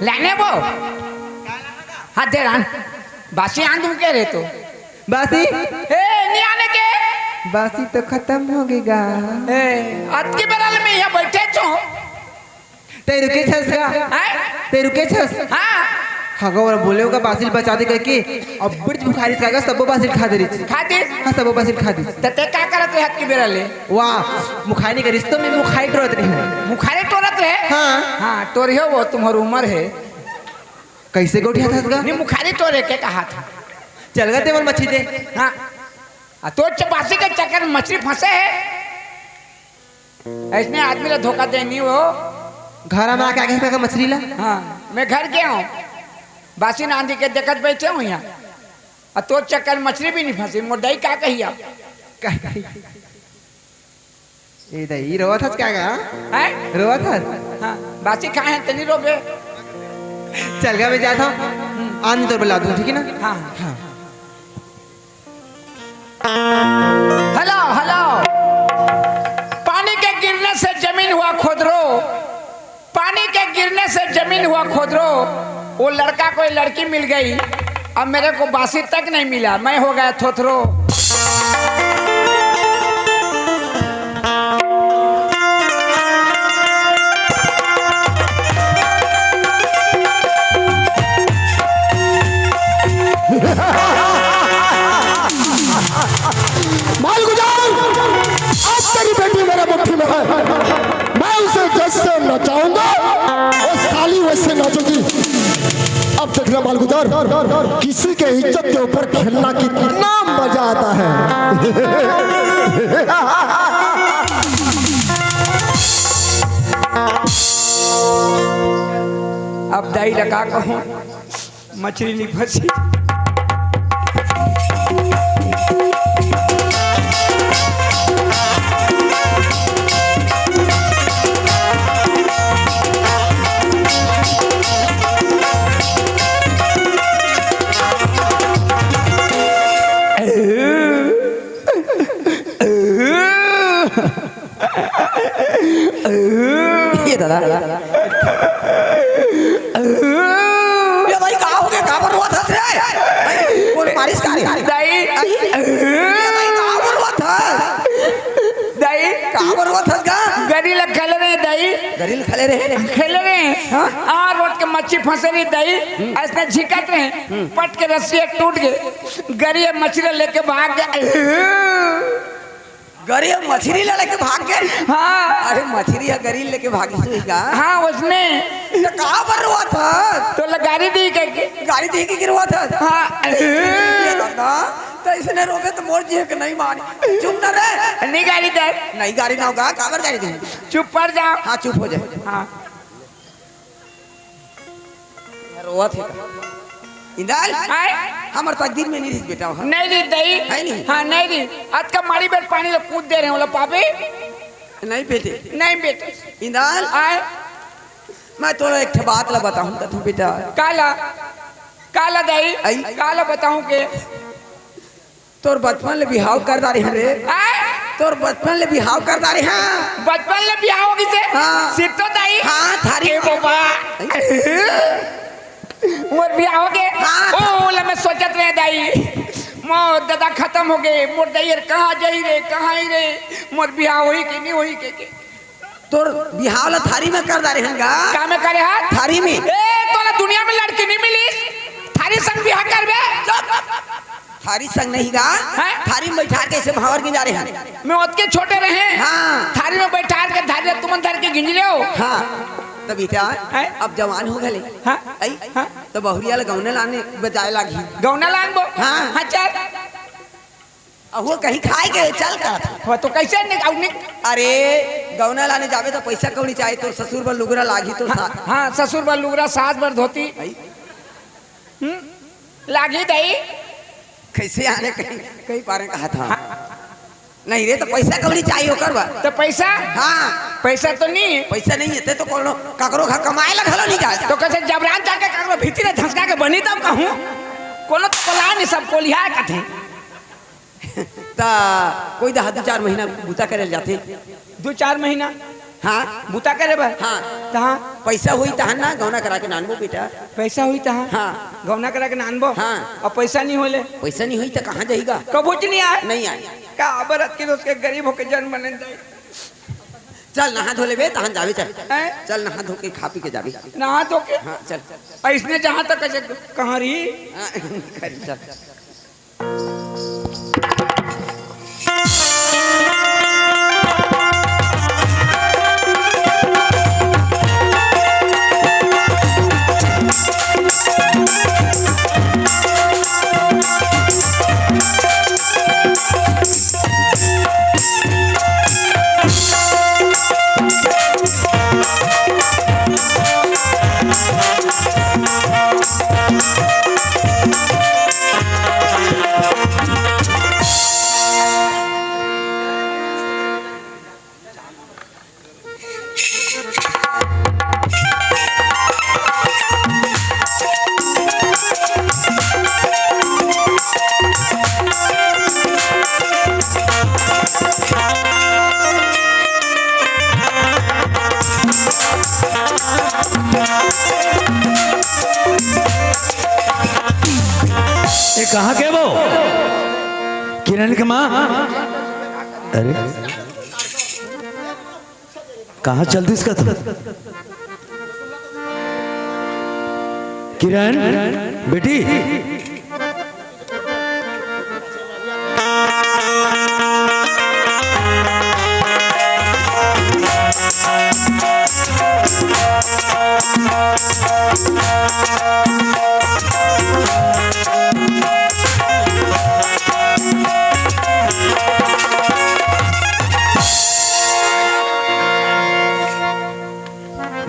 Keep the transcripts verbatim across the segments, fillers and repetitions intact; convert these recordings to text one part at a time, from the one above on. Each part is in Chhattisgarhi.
लाने वो। हाँ, दे रहा। बासी आन तुम कह रहे तो। बासी? ए, नहीं आने के। बासी तो खत्म हो गई गा। ए, अतकी बरल में यहाँ बैठे छो। ते रुके छस गा? हैं? ते रुके छस? हाँ। हाँ गा, बोले होगा बासी ल बचा दे करके। अब बड़ी बुखारी से गा, सबो बासी ल खा दे रही। खा दे? हाँ, सबो बासी ल खा दे। त ते का करत रहे अतकी बरल ले? वाह, मुखाई नहीं करिस तो मैं मुखाई टोरत रही हूँ। मुखाई टोरत रहे? हाँ। हाँ, टोरी हो वो, तुम्हारी उम्र है। कैसे गोठिया था इसका? नहीं, मुखारी टोरे के कहा था। चल गए ते मन मछली दे। हाँ। आ तो चपासी के चक्कर में मछली फंसे है। ऐसने आदमी ला धोखा दे नहीं वो। घर में आके आगे का मछली ला? हाँ, मैं घर गया हूँ। बासी नांदी के देखत बैठे हूँ यहाँ। आ तो चक्कर में मछली भी नहीं फंसी। मोर दाई का कही आप? का कही? ए दाई, रोवत हस का गा? हैं? रोवत हस? हाँ, बासी खाए हैं, तनी रोबे। चल गा, मैं जाता हूँ। आन तोर बला दूँ, ठीक है ना? हाँ। हाँ। Hello, hello. पानी के गिरने से जमीन हुआ खोदरो, पानी के गिरने से जमीन हुआ खोदरो। वो लड़का को एक लड़की मिल गई, अब मेरे को बासी तक नहीं मिला, मैं हो गया थोथरो। मालगुजार, आज तेरी बेटी मेरे मुट्ठी में है, मैं उसे जैसे नचाऊंगा, वो साली वैसे नाचेगी। अब देख ले मालगुजार, किसी के इज्जत के ऊपर खेलना कितना मजा आता है। अब दाई लगा कहूँ, मछली नहीं फंसी। ये दादा। ये भाई, का हो गया? का बरवा था रे? भाई, बोल, मारिस का रे? दाई। ये भाई, का बरवा था? दाई। का बरवा था का? गरी ला खेल रहे दाई। गरी ला खेल रहे? खेल रहे। हाँ? और रोट के मच्छी फंसे रही दाई। ऐसने झिकत रहे। पट के रस्सी टूट गए। गरी मछली लेके भाग गए। गरी मछली ला लेके भाग गए? हाँ। अरे, मछली ह गरी लेके भागी सुई का? हाँ, उसने। तो का बरवा था? तो ला गारी दी के, के। गारी दी के गिरवा था? हाँ। ये दादा, तो इसने रोके तो मोर जी के नहीं मानी। चुप ना रे। नहीं गारी दे। नहीं गारी ना होगा, काबर गारी दी? चुप पड़ जा। हाँ, चुप हो जाए। हाँ। रोवत हे का? इंदल, आय? हमर तकदीर में नहीं रहिस बेटा, हाँ। नहीं रहिस दाई। है नहीं? हाँ, नहीं रहिस। अतका माड़ी बेर पानी ला कूद दे रहे हो ला पापी। नहीं बेटे। नहीं बेटे। इंदल, आय? मैं तोला एक ठे बात ला बताहूँ त तू बेटा। काला? काला दाई? आई? काला बताहूँ के? तोर बचपन ले बिहाव कर डारे हन रे। आय? तोर बचपन ले बिहाव कर डारे हन। बचपन ले बिहाव हो गिसे? हाँ। सित्तो दाई? हाँ, थारी। ए बाबा। मोर बिहाव हो गे? हाँ। ओ, ओला मैं सोचत रहे दाई। मोर दादा खत्म हो गे। मोर दाई यार कहाँ जाही रे, कहाँ ही रे? मोर बिहाव होही के नहीं होही के, के? तोर बिहाव ला थारी में कर डारे हन गा? का में करे हन? थारी में। ए, तोला दुनिया में लड़की नहीं मिली, थारी संग बिहाव करबे? चुप। थारी संग नहीं गा? हैं? थारी में बैठार के ऐसे भांवर के जा रहे हैं। मैं ओतके छोटे रहे। हाँ। थारी में बैठार के धारी तुमन धर के गिंज ले हो। हाँ। तो बेटा, हैं? अब जवान हो गए। हाँ? आई? हाँ? तो बहुरिया ला गौना लाने बजाए लागी। गौना लान बो? हाँ। हाँ, चल। अब वो कहीं खाए के चल का। हाँ, तो कैसे निक-, अब निक- अरे, गौना लाने जाबे तो पैसा कौड़ी चाहिए, तो ससुर बर लुगरा लागी तो हाँ, सा- हाँ, ससुर बर लुगरा, सास बर धोती। आई? हम्म, लागी दाई। कैसे आने कहीं, कहीं पारे कहा था। हाँ। नहीं रे, तो पैसा कौड़ी चाहिए ओकर बर। तो पैसा? हाँ। पैसा तो नहीं है। पैसा नहीं है, ते तो कोनो काकरो घर कमाए ला घलो नहीं जाए। तो कैसे जबरान जाके काकरो भीतरे धसका के बनी तब कहूँ? कोनो तो पला नहीं, सब कोलिहा कथे। ता कोई दहा दू चार महीना बूता करे जाथे। दू चार महीना? हाँ। बुता करे बर? हाँ। तहाँ? पैसा होई तहाँ ना, गौना करा के नानबो बेटा। पैसा होई तहाँ? हाँ। गौना करा के नानबो? हाँ। अउ पैसा नहीं होले? पैसा नहीं होई त कहाँ जाही गा? कभूच नहीं आय? नहीं आय। का बरत के दोस्त के गरीब होके जन्म बने जाए? चल नहा धो लेबे, तहन जाबे, चल। हैं? चल नहा धो के खा पी के जाबे। नहा धो के? हाँ, चल। अइसने जहाँ तक है, कहाँ रही? हाँ, चल। ये कहाँ के वो? किरण के माँ। अरे, कहाँ चल दिस का तू? किरण, बेटी।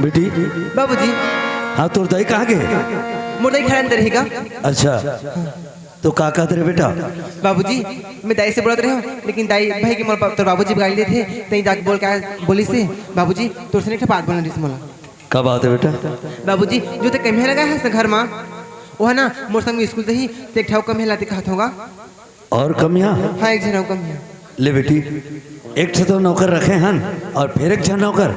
बेटी। बाबूजी। हाँ, तोर दाई कहाँ गे? मोर दाई घर अंदर ही गा। अच्छा, तो का कहत रहे बेटा? बाबूजी, मैं दाई से बोलत रहे हूँ, लेकिन दाई भाई के मोर बा-, तोर बाबूजी बिगाड़ लेथे, तई जाके बोल के आए, बोलिस हे, बाबूजी, तोर से एक ठो बात बोलना रिस मोला। का बात है बेटा? बाबूजी, जो ते कमिया लगा है घर मा, वो है ना, मोर संग स्कूल से ही ते एक ठो कमिया लाते कहत होगा। और कमिया? हाँ, एक झन अउ कमिया। ले बेटी, एक ठे तो नौकर रखे हन और फिर एक झन नौकर।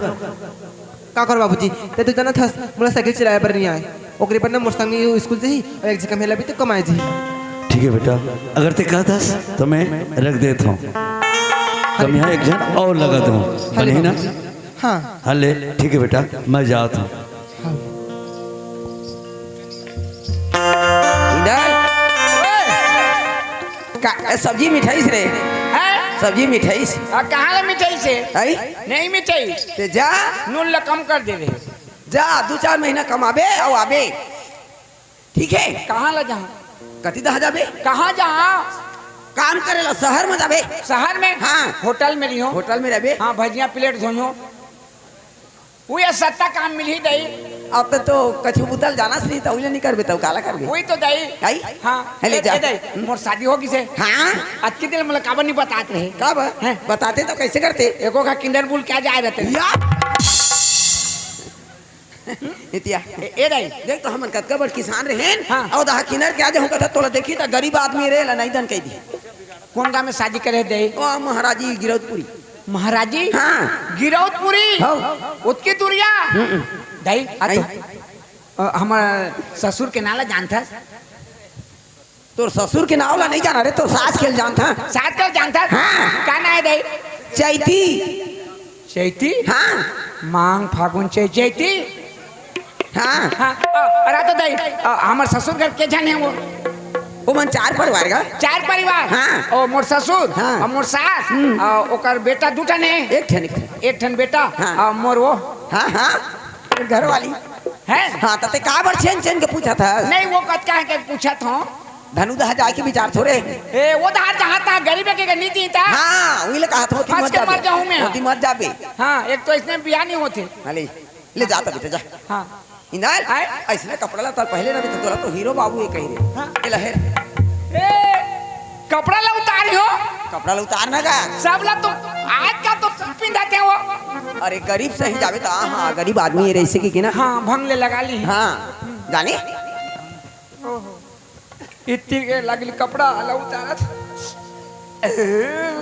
का कर बाबूजी, ते तो जानत हस, मोला साइकिल चलाए बर नहीं आए। ओकरे बर ना मोर संग ये स्कूल जाही और एक झन कमिया ला भी तो कमाए जाही। ठीक है बेटा, अगर ते कहत हस तो मैं रख देत हूँ। कमिया एक झन और लगा दूँ, हाँ, बने ना? बाबूजी। हाँ। हाँ ले, ठीक है बेटा, मैं जात हूँ। हाँ। इधर। ओए! का, ए, सब्जी मिठाइस रे। हैं? सब्जी मिठाइस। आ, कहाँ ले मिठाइस हे? आई? नहीं मिठाइस। ते जा। नून ला कम कर दे रहे। जा, दू चार महीना कमाबे अउ आबे। ठीक है? कहाँ ला जहाँ? कति दहा जाबे? कहाँ जहाँ? काम करे ला शहर में जाबे। शहर में? हाँ। होटल में रहियो। होटल में रहबे। हाँ, भजिया प्लेट धोइयो। वो ये सत्ता काम मिलही दई। अब तो, तो कछु बुतल जाना सही तो उइला नहीं करबे तो काला करबे? वही तो दई। आई? हाँ। है ले ए, जा। ए दई, हम्म। मोर शादी हो गिसे। हाँ। अतकी दिन मोला काबर नहीं बतात रहे? काबर? हैं? बताते तो कैसे करते? एको का किंदर बुल क्या जाए रहते? या। इतिया। ए, ए दई। देख तो हमन कतका बड़ किसान रहेन। हाँ। अउ दहा किनर के आ जाहूं कथा तोला देखी त गरीब आदमी रे ला नहीं दन कह दी। कौन गांव में शादी करे दई? ओ महाराजी गिरौदपुरी। महाराजी? हाँ। गिरौदपुरी? हाँ। उतकी दुरिया? हम्म। दई, आ तो। आई। अ, हमर ससुर के नाला जानथस? तोर ससुर के नाव ला नहीं जाना रे, तोर सास के जानत हस। सास के जानत हस? हाँ। का नाव हे दई? चैती। चैती? हाँ। मांग फागुन चै-, चैती? हाँ। हाँ, अ, अरे तो दई, अ, हमर ससुर घर के झन हे वो? वो मन चार परिवार का? चार परिवार? हाँ। ओ, मोर ससुर, हाँ। अउ मोर सास, हम्म। अ, ओकर बेटा दू ठन हे। एक ठन, एक ठन। एक ठन बेटा, हाँ। अ, मोर वो। हाँ, हाँ। घर वाली। हैं? हाँ, त ते काबर छेन छेन के पूछत हस? नहीं, वो कतका हे के पूछत हूँ। धनु दहा जाए के विचार थोरे। ए, वो दहा जहाँ तहाँ गरीब के नीति था। हाँ, वही ले कहा थो, फंस के मर जाहूँ मैं। मत जाबे। हाँ, एक तो इसने बिया नहीं होते। हाँ, ले, ले जाता बेटा, जा। हाँ। इनाल, आए? ऐसने कपड़ा ला उतार, पहले ना भी तो तोला तो हीरो बाबू ये कही रे। हाँ। ये लहे। ए, कपड़ा ला उतारी हो? कपड़ा ला उतार ना का? सब ला तो आज का तो पिंधाते हो। अरे गरीब सही जाबे तो, हाँ, गरीब आदमी ये रही से की ना। हाँ, भंग ले लगा ली। हाँ, जाने? ओहो। इतनी के लगली कपड़ा ला उतारत।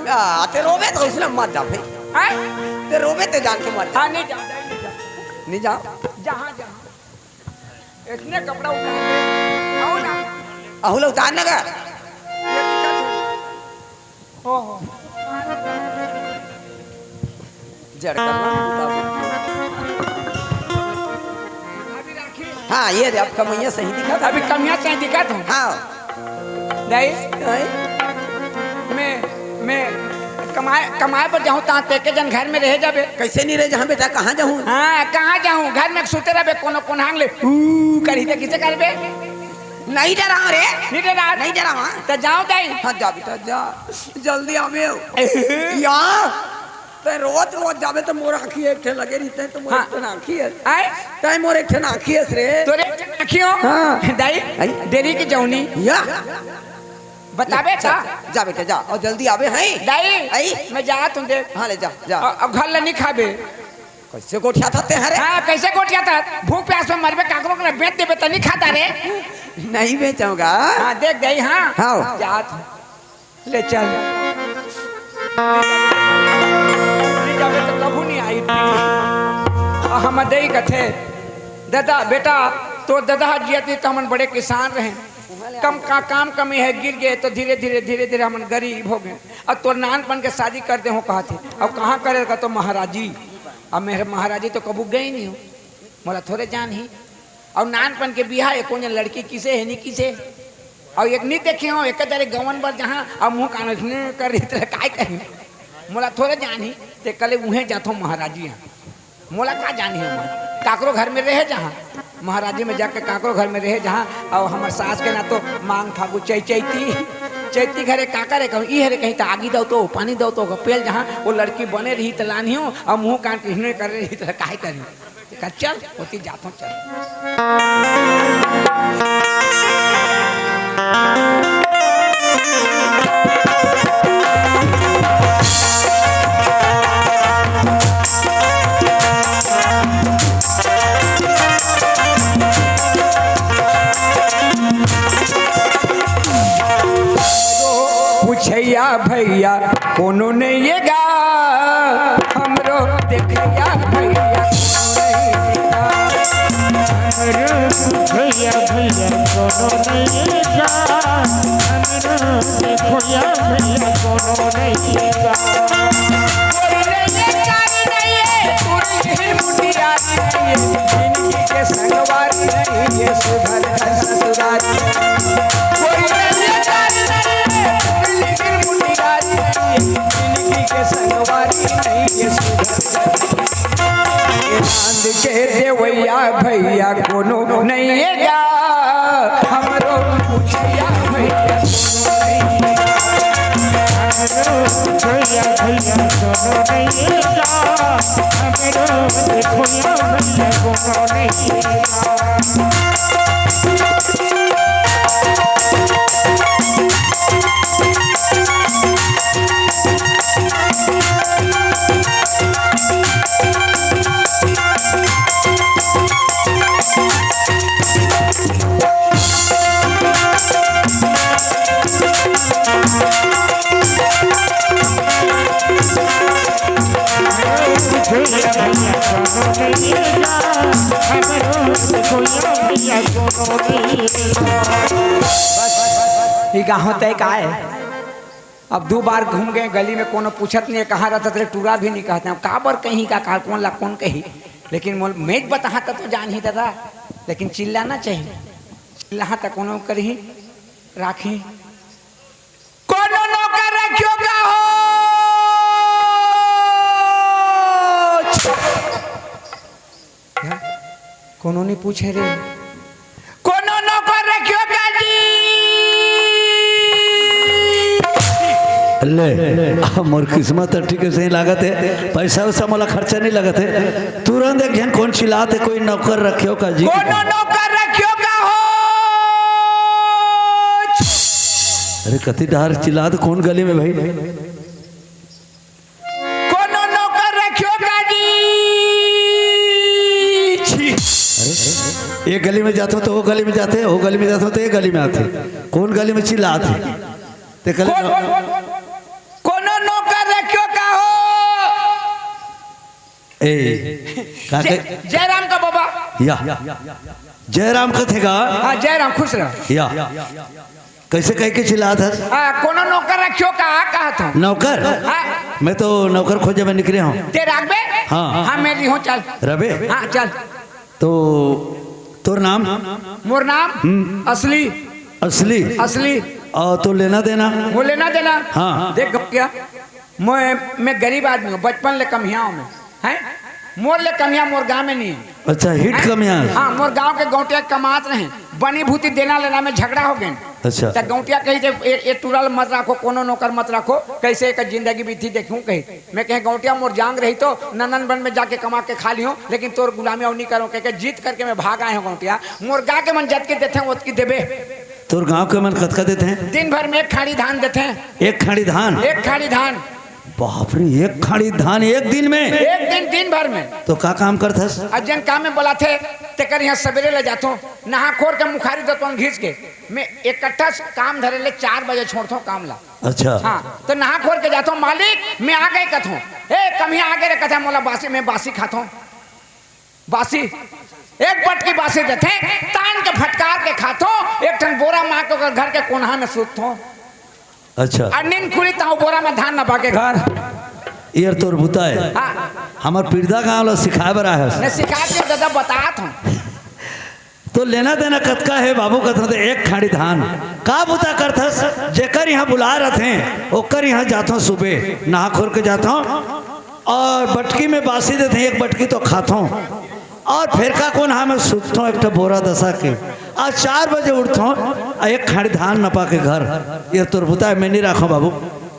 आ, ते रोबे तो उसने मत जा भाई। हैं? ते रोबे ते जान के मर जा। हाँ, नहीं जाओ, नहीं जाओ। नहीं जाओ। जहाँ, जहाँ। इतने कपड़ा उतार दे। आओ ना। अहू ला उतार ना कर। ये दिक्कत है। ओहो। जड़ कर ला, उतार। अभी राखी। हाँ, ये दे, अब कमैया सही दिखत हे। अभी कमैया सही दिखत हे। हाँ। नहीं। नहीं। मैं, मैं कमाए, कमाए बर जाहूँ, तहाँ तेके जन घर में रहे जाबे। कैसे नहीं रहे जहाँ बेटा, कहाँ जाहूँ? हाँ, कहाँ जाहूँ? घर में सुते रहबे, कोनो कोन्हांग ले, ऊ करही त किसे करबे? नहीं डराव रे। नहीं डराव। नहीं डराव, हाँ। त जाओ दाई। हाँ, जा बेटा, जा। जल्दी आबे। या, ते रोज, रोज जाबे त मोर आँखी एक ठे लगे रहिते, त मोर हाँ। एक ठे आँखी हे। आय? ते मोर एक ठे आँखी हे रे। तोरे एक ठे आँखी हो? हाँ। दाई, आई? डेरी के जौनी। या। बताबे ले, का? जा, जा बेटा, जा। अउ जल्दी आबे, हैं? दाई, आई? मैं जात हूँ देख। हाँ, ले जा, जा। अ-, अब घर ले नहीं खाबे। कैसे गोठियाथस ते हरे? हाँ, कैसे गोठियाथस? भूख प्यास में मरबे, काकरो के बेच देबे त नहीं खाता रे। नहीं बेचूंगा। हाँ, देख दाई, हाँ। हाँ। जात हूँ। ले चल। ले जाबे त कभू नहीं आई। आ, हमर दाई कथे, "दादा, बेटा, तोर ददा जियत रहिस त हमन बड़े किसान रहेन। कम का, काम कमी हे, गिर गे त धीरे, धीरे, धीरे, धीरे हमन गरीब हो गेन। अब तोर नानपन के शादी कर देहूँ," कहत हे। अब कहाँ करे का तो महाराजी। अब मैं महाराजी तो कभू गे नहीं हूँ। मोला थोरे जानही। अउ नानपन के बिहा हे, कोन जन लड़की किसे हे, नहीं किसे हे। अउ एक नहीं देखे हूँ, एक दरे गवन बर जाहूँ, अउ मुँह कान अइसने कर रही, त काय कही? मोला थोरे जानही, ते कले उहें जाथों महाराजी यहाँ। मोला का जानही मैं? काकरो घर में रहे जाहूँ, महाराजी में जाके काकरो घर में रहे जाहूँ, अउ हमर सास के ना तो मांग फागू चै-, चैती, चैती घरे का करे कहूँ, ई हरे कहीं त आगी दव तो, पानी दव तो, पेल जाहूँ, वो लड़की बने रही त लानही हूँ, अउ मुँह कान अइसने कर रही त काय करी? चल, ओती जाथों, चल। पूछैया भैया कोनो नइ ये गा, हमरो देखैया भैया कोनो नइ ये गा। हमरो देखैया भैया कोनो नइ ये गा, हमरो देखैया भैया कोनो नइ ये गा। कोई नइ ये कारी नइ ये, कोई ही मुटियारी नइ ये, जिनगी के संगवारी नइ ये, सुधर घर ससुरारी। कोई नइ ये कारी नइ ये, कोई लेकिन मुटियारी नइ ये, जिनगी के संगवारी नइ ये, सुधर घर। ये चांद के देवैया भैया कोनो नइ ये गा, हमरो पूछैया भैया कोनो नइ ये गा। हमरो भैया भैया कोनो नइ ये गा, हमरो भैया भैया कोनो नइ ये गा। ई गाँव तय का हे? अब दू बार घूम गए गली में, कोनो पूछत नहीं हे, कहाँ रहत हे, टूरा भी नहीं कहते हैं। काबर कहीं का, का, कोन ला कोन कही, लेकिन मोल मेज बताहा त तो जानही दादा, लेकिन चिल्लाना चाहिए। चिल्लाहा त कोनो करही, राखी। कोनो नौकर रखियो का हो? हाँ? कोनो नहीं पूछे रे। कोनो नौकर रखियो का जी? ले, अब मोर किस्मत ह ठीक हे, सही लागत हे, पैसा वैसा मोला खर्चा नहीं लागत हे। तुरंत एक झन कोन चिल्लात हे, कोई नौकर रखियो का जी? कोनो नौकर रखियो का हो? अरे कति डहर चिल्लात, कोन गली में भाई? कोनो नौकर रखियो का जी? छी। अरे, एक गली में जाथों त वो गली में जाथे, वो गली में जाथों त ये गली में आथे। कोन गली में चिल्लात हे? ते कले कोनो, कोनो नौकर रखियो का हो? ए, का जय, कहे? जय राम का बाबा। या, जय राम कथे गा। हाँ, जय राम, खुश रह। या, कैसे कह के चिल्लात हस? हाँ, कोनो नौकर रखियो का, कहत हूँ। नौकर? हाँ। मैं तो नौकर खोजे में निकले हूँ। ते राखबे? हाँ। हाँ, मैं रही हूँ, चल। रबे? हाँ, चल। तो तोर नाम? मोर नाम? हम्म। असली। असली? असली। और तो लेना देना? वो लेना देना? हाँ। देख गया, मैं, मैं गरीब आदमी हूँ, बचपन ले कमियाओं में, हैं? मोर ले कमिया मोर गांव में नहीं है। अच्छा, हिट हैं? कमिया। हाँ, मोर गांव के गौंटिया कमात रहे, बनी भूती देना लेना में झगड़ा हो गए। अच्छा। त गौंटिया कही जे ए, ए टूरा ल मत राखो, कोनो नौकर मत राखो, कैसे एक जिंदगी बीती देखूं कही। मैं कहे गौंटिया मोर जांग रही तो नंदन वन में जाके कमा के खा लियो, लेकिन तोर गुलामी अउ नहीं करो, कह के जीत करके मैं भाग आए हूँ गौंटिया। मोर गांव के मन जतकी देथे ओतकी देबे। तोर गांव के मन कतका देथे? दिन भर में एक खाड़ी धान देथे। एक खाड़ी धान? एक खाड़ी धान। बाप रे, एक खाड़ी धान एक दिन में? एक दिन, दिन भर में। तो का काम करथस? अउ जेन काम में बोलाथे, तेकर यहाँ सवेरे ले जाथो, नहा खोर के मुखारी दतवन घींच के। मैं इकट्ठा से काम धरे ले चार बजे छोड़थो काम ला। अच्छा। हाँ, तो नहा खोर के जाथो, "मालिक, मैं आ गए," कथो। "ए, कमिया आ गए रे," कथे, "मोला बासी, मैं बासी खाथो।" बासी, एक बटकी बासी देथे, तान के फटकार के खाथो, एक ठन बोरा मार के ओकर घर के कोनहा में सूतथो। अच्छा। अउ नींद खुली ताऊ बोरा में धान नपा के घर। ये तोर बुता है। हाँ। हमर पिरदा गांव ला सिखाए बर आए हस। मैं सिखा के दादा बतात हूँ। तो लेना देना कतका है बाबू? कथों तो एक खाड़ी धान। का बुता करथस? जेकर यहाँ बुला रथे, ओकर यहाँ जाथो सुबे, नहा खोर के जाथो। और बटकी में बासी देथे, एक बटकी तो खाथो। और फेर का कोनहा में सुतथो एक ठो बोरा दसा के। और चार बजे उठथो, और एक खाड़ी धान नपा के घर। ये तोर बुता है, मैं नहीं राखो बाबू।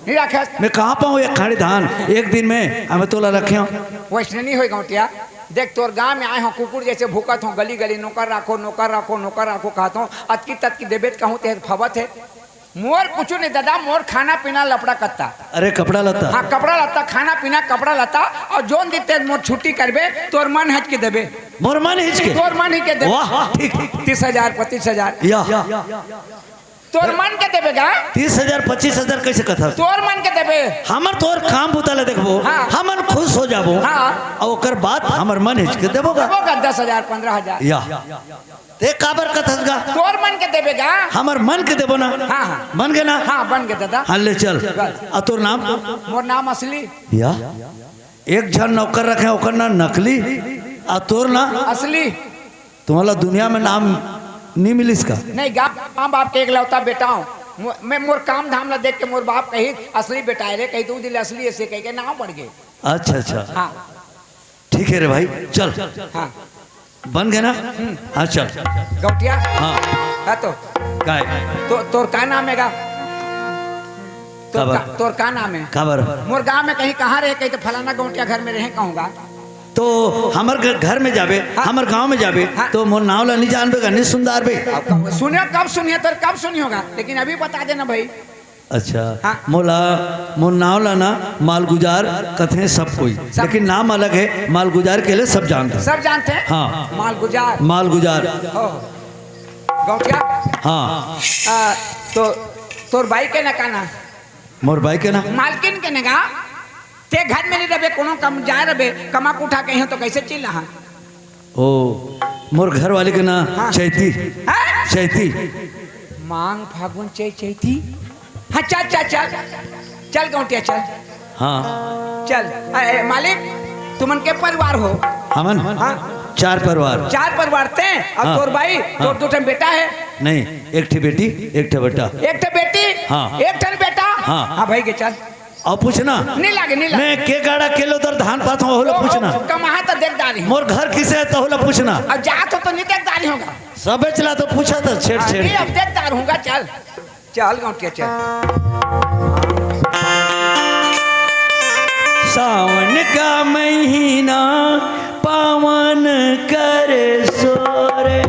नहीं राखे। मैं कहाँ पाऊँ एक खाड़ी धान एक दिन में? हमें तोला रखे हो। वैसने नहीं होय गौंटिया। देख, तोर गांव में आए हो, कुकुर जैसे भूकत हो, गली गली, "नौकर राखो, नौकर राखो, नौकर राखो," कहत हो, अतकी ततकी देबे त कहूँ ते फबत है। मोर कुछ नहीं दादा, मोर खाना पीना लपड़ा कत्ता। अरे, कपड़ा लत्ता। हाँ, कपड़ा लत्ता, खाना पीना, कपड़ा लत्ता, और जोन दिन ते मोर छुट्टी करबे, तोर मन हिच के देबे। मोर मन हिच के? तोर मन हिच के देबे। वाह, ठीक। तीस हजार, पच्चीस हजार। या। तोर मन के देबे गा? तीस हजार, पच्चीस हजार कैसे कथा? तोर मन के देबे। हमर तोर काम बुता ले देखबो, हाँ। हमन खुश हो जाबो। हाँ। और ओकर बाद हमर मन हिच के देबो गा। देबो गा दस हजार, पन्द्रह हजार। या। ते काबर कथस गा? तोर मन के देबे गा। हमर मन के देबो ना? हाँ, हाँ। मन के ना? हाँ, बन के दादा। हाँ, ले चल। चल। आ तोर नाम? मोर नाम असली। या? एक झन नौकर रखे, ओकर नाम नकली, आ तोर नाम? असली। तुम्हारा दुनिया में नाम नहीं मिलिस का? नहीं गा, माँ बाप के एकलौता बेटा हूँ। मो-, मैं मोर काम धाम ला देख के मोर बाप कही, "असली बेटा है रे," कही, तो उ दिन असली ऐसे कह के नाम बढ़ गए। अच्छा, अच्छा। हाँ। ठीक है रे भाई, चल। हाँ। बन गए ना? हम्म। हाँ, चल। गौटिया? हाँ। हाँ तो। काय? तो, तोर का नाम है गा? तोर काबर? का, तोर का नाम है? काबर? मोर गांव में कहीं कहाँ रहे, कहीं तो फलाना गौटिया घर में रहे कहूँगा। तो हमर घ-, घर में जाबे, हाँ। हमर गांव में जाबे, हाँ। तो मोर नाव ला नहीं जानबे गा, नहीं सुंदारबे। अब कब सुनियो, कब सुनियो, तोर कब सुनियो गा, लेकिन अभी बता देना भाई। अच्छा, हाँ। मोला, मोर नाव ला ना मालगुजार कथे सब कोई, सब। लेकिन नाम अलग है, मालगुजार के लिए सब जानते हैं। सब जानते हैं? हाँ। मालगुजार। मालगुजार। ओ, गौटिया? हाँ। आ, तो तोर बाई के ना का ना? मोर बाई के ना? मालकिन के ना गा? ते घर में नहीं रहे, कोनो कम जाए रहे, कमा कुठा के हो तो कैसे चिल्ला? हाँ। ओ, मोर घर वाले के ना हाँ। चैती। हाँ? चैती। मांग फागुन चै-, चैती। हाँ, चल, चल, चल। चल, गौटिया, चल। हाँ। चल। ए, ए, मालिक, तुमन के परिवार हो? हमन? हाँ। चार परिवार। चार परिवार ते, अब हाँ। तोर बाई, हाँ। तोर दो ठन बेटा है? नहीं, एक ठे बेटी, एक ठे बेटा। एक ठे बेटी? हाँ। एक ठन बेटा? हाँ। हाँ, भाई के चल। अउ पूछना। नहीं लागे, नहीं लागे। मैं के गाड़ा के लोदर धान पाथों, ओहू ला ओ, पूछना। ओ, कमाहा तो देख डारी हूँ। मोर घर किसे है, तहू ला पूछना। अब जा तो, तो नहीं देख डारी होगा। सब बेचला तो पूछा था, छेड़, हाँ, छेड़ नहीं, के। अब देख डार हूँगा, चल। चल, गौटिया, चल। सावन का महीना पावन करे सोरे,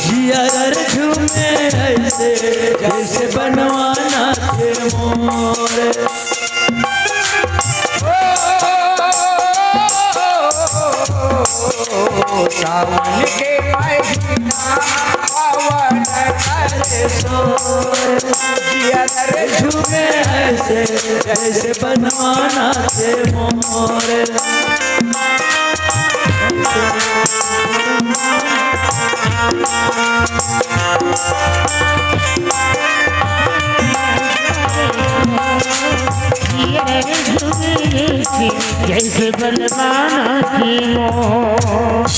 जिया गर झूमे ऐसे जैसे बनवाना थे मोरे। सावन के महीना पावन अरे शोर, जिया रे झूमे ऐसे, जैसे बनवाना थे मोर। जैसे बलवाना की मोर।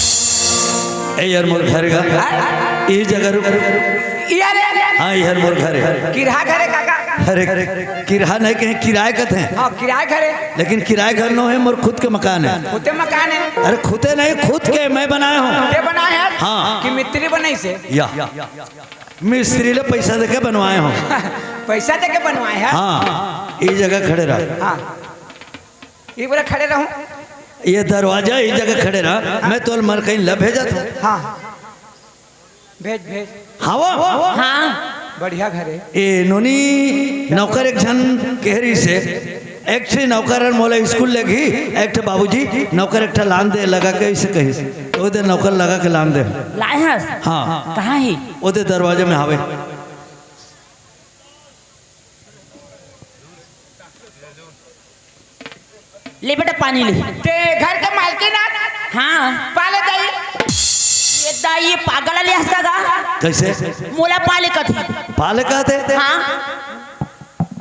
ए यार, मोर घर गा, हाँ? ये जगह रुक। यार, यार, यार। हाँ, ये हर मोर घर है। किरहा घर है, काका? अरे, किरहा नहीं कहें, किराए कथे। हाँ, किराए घर है। लेकिन किराए घर नो है, मोर खुद के मकान है। खुद के मकान है? अरे, खुदे नहीं, खुद के मैं बनाया हूँ। ते बनाए है? हाँ। कि मिस्त्री बनाइसे? या। मिस्त्री ले पैसा देके बनवाए हूँ। पैसा देके बनवाए है? हाँ, ये जगह खड़े रहा। हाँ। ये बोला खड़े रहूं? ये दरवाजा, ये जगह खड़े रहा। मैं तोल मलकइन ला भेजत हूँ। हाँ। भेज, भेज। हाँ वो? हाँ। बढ़िया घर है। ए, नोनी नौकर एक झन कह रही से, एक ठे नौकर हर मोला स्कूल ले गही, एक ठे बाबूजी नौकर एक ठे लान दे लगा के इसे कहिस। ओदे नौकर लगा के लान दे। लाए हस? हाँ। कहाँ है? ओदे दरवाजे में हावे। ले बेटा, पानी ले। ते घर के मालकिन आत? हाँ। पाले दाई। ये दाई, ये पागल ले हंसता गा? कैसे? मोला पाले कथे। पाले कहते? हाँ।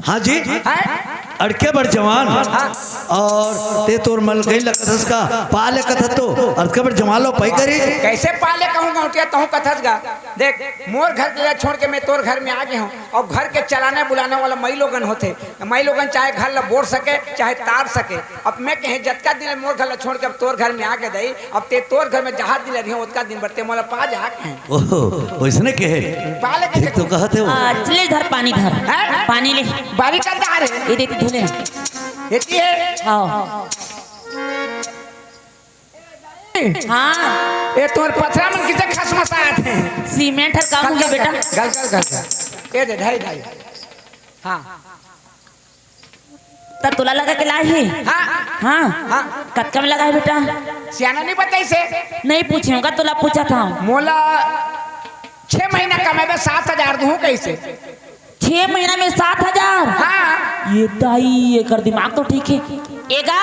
हाँ जी? हैं? अड़के बड़ जवान। हाँ। और ते तोर मलकई लगत हस का? पाले कथत तो अड़के बड़ जवान लो पई करी। कैसे पाले कहूँ गौटिया, तहूँ कथस गा? देख, मोर घर के छोड़ के मैं तोर घर में आ गया हूँ, और घर के चलाने बुलाने वाला मई लोगन होते। मई लोगन चाहे घर ला बोर सके, चाहे तार सके। अब मैं कहे, जतका दिन मोर घर ला छोड़ के अब तोर घर में आके दई, अब ते तोर घर में जहाँ दिन रहियो, ओतका दिन बर ते मोला पा जा कहे। ओहो, ओइसने कहे। पाले के ठीक तो कहत हे वो। आ, ले धर, पानी धर। हैं? पानी ले। बारी का धार है? ये देती धुले। ये की है? हाँ। हाँ। ए तोर पथरा मन किसे खसमसात हे? सीमेंट हर कम हो गया बेटा। गल, गल, गल, गल। ए दे, ढाई, ढाई। हाँ। त तोला लगा के लाए हे? हाँ। हाँ। हाँ। कतका में लगा हे बेटा? सियाना नहीं बताइसे? नहीं पूछे होगा, तोला पूछा था। मोला छह महीना कमाबे सात हजार दूँ कैसे? छह महीना में सात हजार? हाँ। ये दाई, एकर दिमाग तो ठीक हे। ए गा,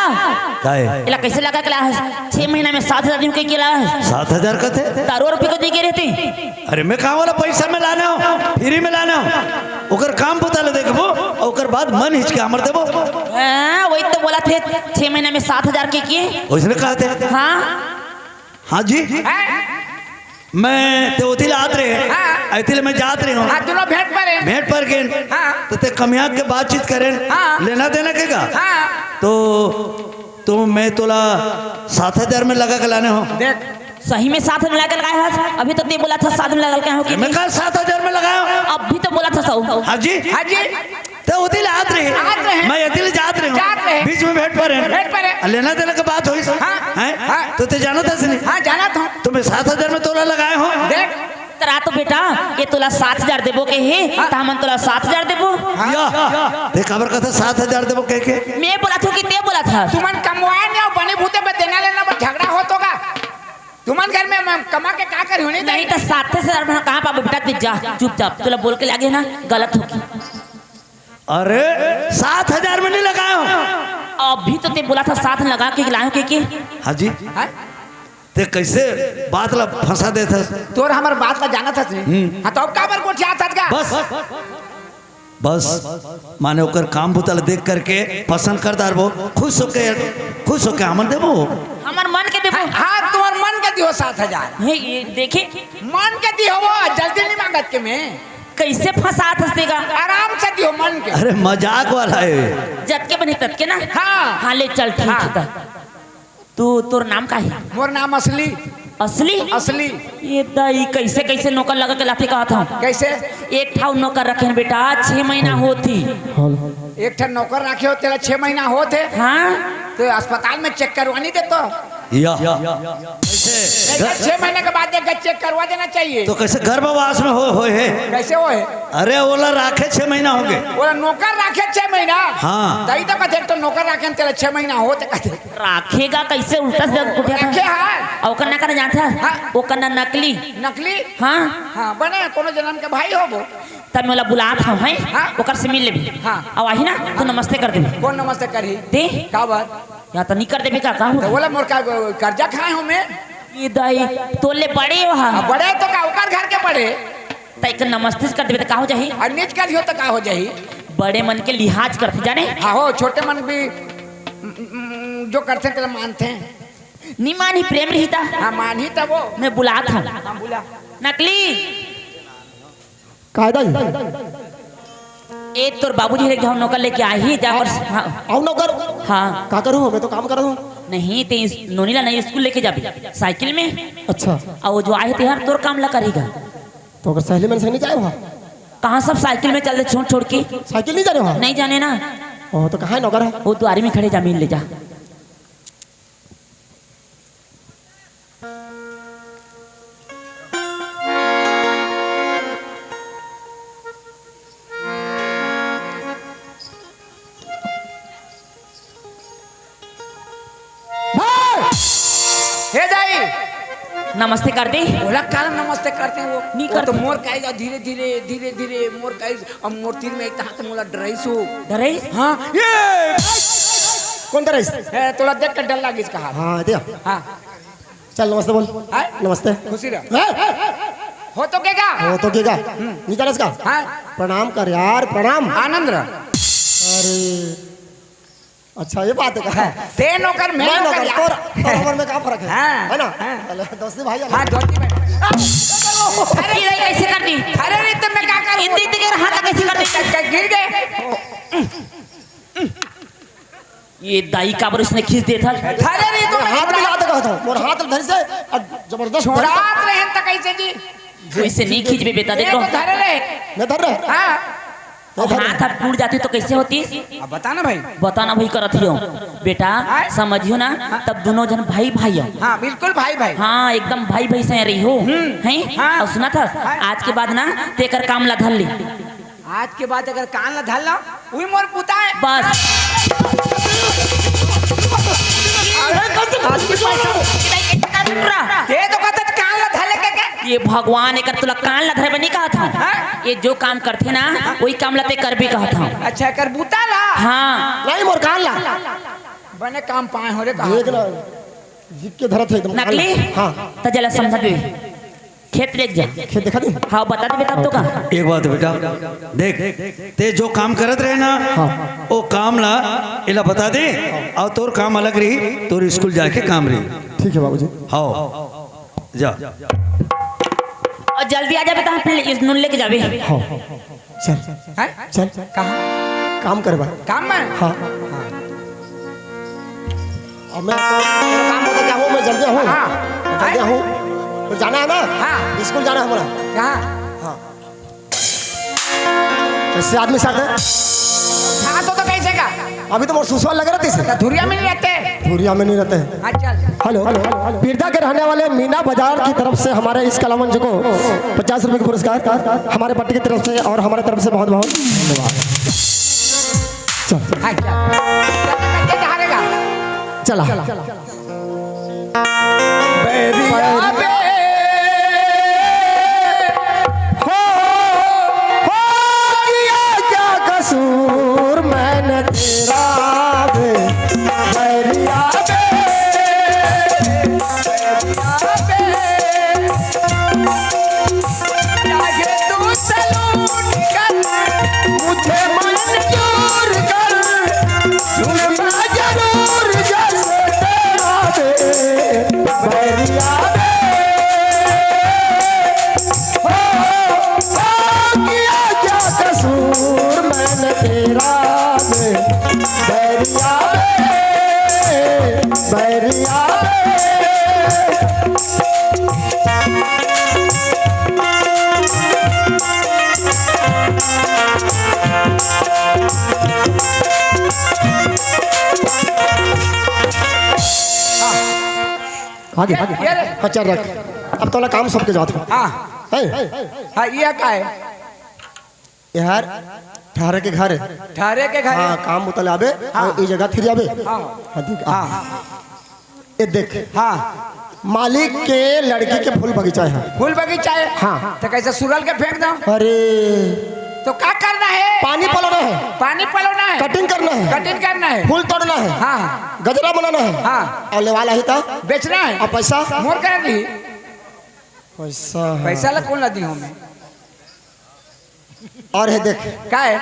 काय? एला कैसे लगा के लाए हस? छह महीना में सात हजार दिन के, के लाए हस? सात हजार कथे? दारू रुपये को दे के रहते? अरे, मैं कहाँ वाला पैसा में लाना हूँ, फ्री में लाना हूँ। ओकर काम बुता ले देखबो, और ओकर बाद मन हिचके हमर देबो। हाँ, वही तो बोला थे, छह महीना में सात हजार के, के। ओइसने कहत हे। हाँ। हाँ जी। हैं? मैं ते ओती ले आत रहे, हाँ। ऐती ले मैं जात रहे हूँ। हाँ, दोनों भेंट पर हैं। भेंट पर गेन। हाँ। तो ते कमिया के बातचीत करें। हाँ। लेना देना के का? हाँ। तो, तो मैं तोला सात हजार में लगा के लाने हो। देख। सही में सात हजार में लगा के लगाए हस? अभी तो ते बोला था सात में लगा के हो कि मैं नहीं? कल सात हजार में लगाया हूँ। अभी तो बोला था सौ। हाँ जी। हाँ जी। ते ओती ले आत रहे। आत रहे। मैं एती ले जात रहे हूँ। जात रहे। बीच में भेंट पर हैं। भेंट पर हैं। आ, लेना देना के बात होइस। हाँ। हैं? हाँ। तो ते जानत हस नहीं? हाँ, जानत हूँ। तो मैं सात हजार में तोला लगाए हूँ। देख। तरा तो बेटा, ये तोला सात हजार देबो के हे, हाँ। त हमन तोला सात हजार देबो। हाँ। या, ते काबर कहत हस सात हजार देबो कह के? मैं बोलत हूँ कि ते बोलत हस? तुमन कमवाए नहीं हो, बने बूते में देना लेना में झगड़ा होत होगा। तुमन घर में मैं कमा के का करी हूँ, नहीं नहीं तो? तो सात हजार में कहाँ पाबो बेटा, ते जा, चुपचाप, तोला बोल के लागे ना, गलत होगी। अरे, सात हजार में नहीं लगाए हो? अभी तो ते बोला था सात में लगा के लाए हो के, के? हाँ जी। हाँ? ते कैसे बात ला फंसा देत हस? तोर हमर बात ला जानत हस नहीं? हम्म। हाँ, तो अब काबर गोठियात हस का? बस, बस, माने ओकर काम बुता ला देख करके पसंद कर डारबो, खुश होके, खुश होके हमन देबो। हमर मन के देबो। हाँ, हाँ, तुम्हर मन के दिहो सात हजार। हे, ये देखे। मन के दिहो वो, जल्दी नहीं मांगत के मैं। कैसे फंसात हस ते गा? आराम से दिहो मन के। अरे मजाक वाला है। जतके बने ततके ना? हाँ। हाँ, ले चल, ठीक हाँ। हे त। तू, तोर नाम का हे? मोर नाम असली। असली? असली। ये दाई, कैसे, कैसे नौकर लगा के लाथे कहत हूँ? कैसे? एक ठाव नौकर रखे हैं बेटा, छह महीना होत ही। एक ठन नौकर रखे हो, तेला छह महीना होत हे। हाँ। तो अस्पताल में चेक करवानी दे तो। या। कैसे? छह महीने के बाद एक चेक करवा देना चाहिए। तो कैसे गर्भवास में हो, होए हे? कैसे होए हे? अरे, ओला राखे छह महीना हो गे। ओला नौकर राखे छह महीना? हाँ। तई तो कथे, तो नौकर राखे तेला छह महीना हो, ते कथे। राखेगा कैसे? उल्टा सीधा कुटिया था। राखे हा। अउ ओकर ना करना जानता? हाँ। ओकर ना नकली। नकली? हाँ। हाँ, बने कोनो जनम के भाई होबो। तब मैं ओला बुलात हूँ, हैं? हाँ। ओकर से मिल लेबे। हाँ। अउ आही ना, तो नमस्ते कर देबे। कोन नमस्ते करही? ते? का बात? या तो नहीं कर देबे का, का हो? तो बोला मोर का कर्जा खाए हूँ मैं? ये दाई, तोले बड़े हो हा। हाँ, बड़े तो का, ओकर घर के बड़े। त एक नमस्ते से कर देबे त का हो जाही? अउ नीच कर दियो त का हो जाही? बड़े मन के लिहाज करथे, जाने? हाँ हो, छोटे मन भी, उम, उम, जो करथे तेला मानथे। नी मानही, प्रेम रही ता। हाँ, मानही तब वो। मैं बुलात हूँ। हाँ, बुला। नकली। कायदा ही। ए, तोर बाबूजी रे, जाओ नौकर लेके आही, जा और, हाँ। आओ नौकर। हाँ। का करूँ? मैं तो काम कर रहा हूँ। नहीं, ते इस नोनी ला नहीं स्कूल लेके जाबे, साइकिल में। अच्छा। अउ वो जो आहे ते हर तोर काम ला करेगा। तो अगर सहेली मन संग नहीं जाए वहाँ? कहाँ सब साइकिल में चल दे छोड़ छोड़ के? साइकिल नहीं जाने वहाँ? नहीं जाने ना। ओह, तो कहाँ है नौकर? वो दुआरी में खड़े, जा मिल ले जा। हे दाई, नमस्ते कर दे। ओला काला नमस्ते करथे वो? नहीं वो तो करथे। मोर काई जा धीरे धीरे, धीरे धीरे मोर काई, अब मोर तीर में एक हाथ मोला डराइस हो। डराइस? हाँ, ये कोन डराइस? हे, तोला देख के डर लागिस कहा। हाँ, दिया। हाँ। चल, नमस्ते बोल। हाँ? नमस्ते। खुशी रह। हैं? हो तो के का? हो तो के का? हम्म। नहीं डरस का? हाँ। प्रणाम कर यार, प्रणाम। आनंद रह। अरे, अच्छा, ये बात है का? हाँ, ते नौकर, मैं मैं नौकर नौकर, यार। तोर, तोर हमर में का फर्क है? हाँ, है ना? हाँ। चलो, दोस्ती भाई, हाँ, दोस्ती भाई। अरे, ये कैसे कर दी? अरे, रे, तो मैं क्या करूँ? इतनी, इतनी देर हाथ कैसे कर दी? गिर गए। ये दाई काबर इसने खींच देता। अरे, रे, तो मोर हाथ मिला दे कहता हूँ, मोर हाथ धर से, अब जबरदस्त धर से। छोड़ात रहन त कैसे जी? वैसे नहीं खींचबे बेटा, ये देखो। तो धरे रहे। मैं धर रहे। हाँ। तो अब धर हाथ अब टूट जाती तो कैसे होती? अब बता ना भाई। बता ना भाई करत हियो। बेटा, हाँ? समझियो ना, हाँ। तब दोनों जन भाई भाई हो। हाँ, बिल्कुल भाई भाई। हाँ, एकदम भाई भाई से रही हो। हम्म। हैं? हाँ। और सुना था, हाँ। आज के बाद ना, तेकर काम ला धर ली। आज के बाद अगर कान ला धर ला, उही मोर पुता है। बस। अरे, कौन से आज के बाद ते तो कहत कान ला धर ले के, के? ये भगवान, एकर तोला कान ला धरे बर नहीं कहत हूँ। हाँ? ये जो काम करथे ना, वही काम ला ते करबे कहत हूँ। अच्छा, एकर बुता ला? हाँ। नहीं, मोर कान ला। बने काम पाए हो रे, कहा। देख ना, जिक के धरत है एकदम। नकली? हाँ। त जला समझा दे। खेत लेके जा। खेत देखा दे। हाँ, बता दे बेटा, अब तो का? एक बात बेटा, देख, ते जो काम करत रहे ना, हाँ। वो काम ला एला बता दे, और तोर काम अलग रही, तोर स्कूल जाके काम रही। ठीक है बाबूजी। हाँ, जा। और जल्दी आ जा बेटा, फिर इस नून लेके जाबे। हाँ। चल। हैं? चल। कहाँ? काम करे भाई। काम में? हाँ। हाँ। अब मैं तो, तेरा काम होता क्या हूँ, मैं जल्दी आऊँ। हाँ। मैं जल्दी आऊँ। तो जाना है ना? हाँ। स्कूल जाना है हमारा। कहाँ? हाँ। कैसे आदमी साथ है? हाँ, तो, तो कैसे का? अभी तो मोर सुसवा लग रहा था इसे। तो धुरिया में नहीं रहते। धुरिया में नहीं रहते। हाँ, चल। Hello, hello, hello. पीरदा के रहने वाले मीना बाजार की तरफ से हमारे इस कलावंज को पचास रुपए का पुरस्कार, हमारे पार्टी की तरफ से और हमारे तरफ से बहुत बहुत धन्यवाद। चल। हाँ, चल। चल, चल, चल, चल, चल। चला। बैरिया बे, हो, हो गया क्या कसूर मैंने तेरा बे, बैरिया बे, बैरिया बे। चाहे तू सलून कर, मुझे मंजूर कर, सुनना जरूर जैसे तेरा दे, बैरिया दे। हो, हो, किया क्या कसूर मैंने तेरा दे, बैरिया दे, बैरिया दे। आगे, आगे। ये रे। हाँ, चल रख। अब तोला काम सबके जात हो। हाँ। है? हाँ, ये का है? यार, ठहरे के घर है। ठहरे के घर है। हाँ, काम बुता ले आबे, हाँ। और ये जगह फिर आबे। हाँ। हाँ, ठीक, हाँ। हाँ। ये देख। हाँ। मालिक के लड़की के फूल बगीचा है। फूल बगीचा है? हाँ। तो कैसे सुरल के फेंक दो? अरे। तो का करना है? पानी पलोना है। पानी पलोना है। कटिंग करना है। कटिंग करना है। फूल तोड़ना है। हाँ। गजरा बनाना है। हाँ। और लेवाला ही था। बेचना है। और पैसा? मोर कर दी। पैसा है। पैसा ला कौन ला दी हूँ मैं? और हे देख। का है?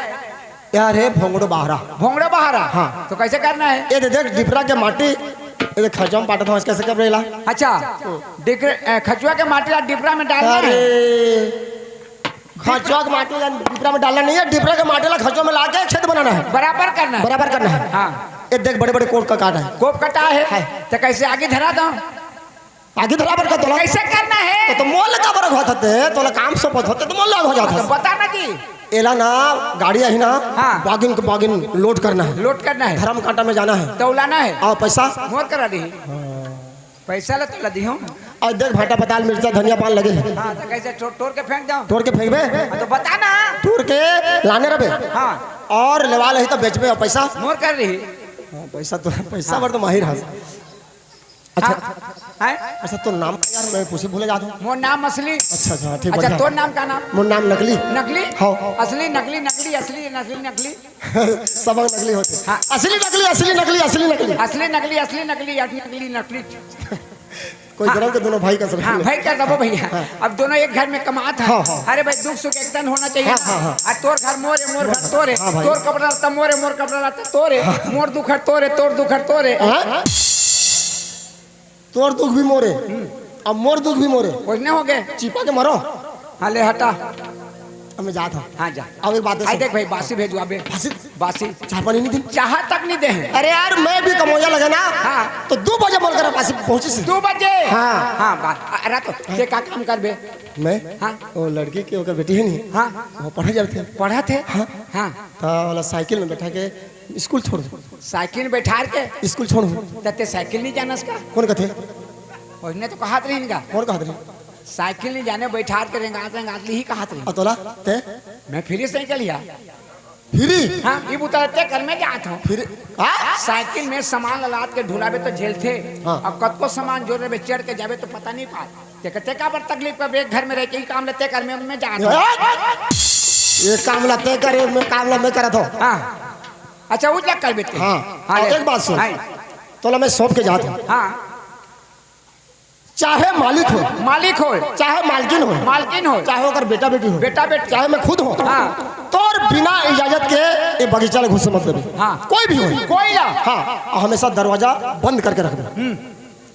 यार हे भोंगड़ो बहारा। भोंगड़ो बहारा? हाँ। तो कैसे करना है? ये दे देख, डिपरा के माटी, ये देख, खचवा में पाटत हूँ, कैसे कर रेला? अच्छा, डिपर-, ए, खचवा के माटी ला डिपरा में डालना है। अरे, खचवा के माटी ला डिपरा में डालना नहीं है, डिपरा के माटी ला खचवा में लाके खेत बनाना है। बराबर करना है। बराबर करना है। हाँ। ये देख, बड़े बड़े कोट का काट है। कोप कटा है। है। तो कैसे आगे धरा दो? आगे धरा बर का तोला? कैसे करना है? तो, तो मोल का बर होत हते, तोला काम सौंपत होते, तो मोल हो जात तो है। बता ना जी। एला ना, गाड़ी आही ना, हाँ। बागिन के बागिन लोड करना है। लोड करना है। धर्म कांटा में जाना है। तो लाना है। आओ, पैसा? मोर करा दी। हाँ। पैसा ला तो ला दी हूँ। और देख, भाटा पताल, मिर्चा, धनिया पान लगे हैं। हाँ, तो कैसे टो-, टोर के फेंक दो? टोर के फेंकबे? हाँ, तो बता ना। टोर के लाने रबे। हाँ। और लेवाल ही तो बेचबे और पैसा? मोर कर रही। हाँ, पैसा तो, पैसा हाँ। बर तो माहिर है। अच्छा। हाँ? हैं? अच्छा, तोर नाम का यार, मैं पूछे भूले जात हूँ। मोर नाम असली। अच्छा, अच्छा, ठीक, अच्छा, बढ़िया। तोर नाम का नाम? मोर नाम नकली। नकली? हाँ। असली, नकली, नकली, असली, नकली, नकली। सब नकली होते। हाँ। असली, नकली, असली, नकली, असली, नकली। असली, नकली, असली, नकली, असली, नकली, नकली। कोई हाँ। जन्म के दोनों भाई का सर। हाँ, भाई का सबो भैया। हाँ। अब दोनों एक घर में कमात है। हाँ, हाँ। अरे भाई, दुख सुख एक तन होना चाहिए हाँ, ना। हाँ, हाँ। आ तोर घर मोर है, मोर घर तोर है। हाँ, भाई। तोर कपड़ा लत्ता मोर है, मोर कपड़ा लत्ता तोर है। हाँ। मोर दुख हर तोर है, तोर दुख हर तोर है। हाँ? तोर दुख भी मोरे, अब मोर दुख भी मोरे। ओइसने हो गए। चिपा के मरो। हाँ, ले हटा। अब मैं जात हूँ। हाँ, जा। अब एक बात है, आई सुन। देख भाई, बासी भेजवाबे। बासी? बासी। चाह पानी नहीं दी? चाह तक नहीं दे हैं। अरे यार, मैं भी कमोया लगे ना। हाँ। तो दो बजे मोर करा बासी पहुँची सी। दो बजे? हाँ। हाँ, बा-, अ-, अरे तो, ते का काम करबे? मैं? हाँ। वो लड़की के ओकर बेटी है नहीं? हाँ। वो पढ़े जाते हैं। पढ़त है? हाँ। हाँ। तो वाला साइकिल में बैठा के स्कूल छोड़ दो। साइकिल में बैठार के? स्कूल छोड़ दो। त ते साइकिल नहीं जानस का? कौन कथे? ओइसने तो कहत रहिन का। कौन कहत रहिन? साइकिल नहीं जाने, बैठार के रेंगात, रेंगात ली ही कहत रहिन। अतोला, ते? मैं फ्री साइकिल या। फ्री? हाँ, ये बुता ते कर मैं जात हूँ। फ्री? हाँ? साइकिल में सामान ललात के ढुलाबे तो झेलथे। हाँ। अब कतको सामान जोर रहे, चढ़ के जाबे तो पता नहीं पात। ते कहते का बर तकलीफ कर, एक घर में रह के ही काम लेते कर मैं, मैं जात हूँ। ये काम ला ते करे, मैं काम ला मैं करत हूँ। हाँ। अच्छा, उजला कर बेटे। हाँ। हाँ, और ले। एक बात सुन। हाँ। तोला मैं सौंप के जात हूँ। हाँ। चाहे मालिक हो, मालिक हो, चाहे मालकिन हो, मालकिन हो, चाहे ओकर बेटा बेटी हो, बेटा बेटी, चाहे मैं खुद हो, हाँ। तोर बिना इजाजत के ये बगीचा में घुसे मत देबे। हाँ। कोई भी हो। कोई ना। हाँ, और हमेशा दरवाजा बंद करके रखबे। हम्म।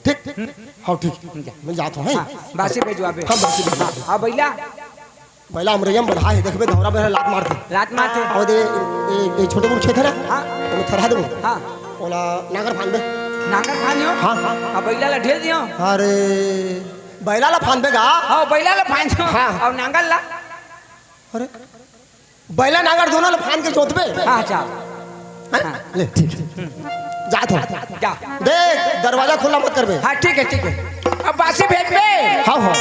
ठीक? हम्म। हाँ, ठीक। ठीक है। मैं जात हूँ, हैं? हाँ, बासी भेजवाबे। हाँ, बासी भेजवाबे। हाँ, बैला। बैला हमरे यम बढ़ा है, देखबे, धौरा बेरा लात मारथे। लात मारथे। और दे, ए, ए, छोटे कुन खेत है ना? हाँ। ओमे थरहा देबो। हाँ। ओला नांगर फांदबे। नांगर फांदियो? हाँ, हाँ। अब बैला ला ढेल दियो? अरे, बैला ला फांदबे गा? हाँ, बैला ला फांदियो। हाँ। और नांगर ला? अरे, बैला नांगर दोनों ला फांद के जोतबे। हाँ, अच्छा। हैं? हाँ। ले, ठीक है। जात हो। जा। देख, दरवाजा खुला मत करबे। हाँ, ठीक है, ठीक है। अब बासी भेजबे। हाँ, हाँ।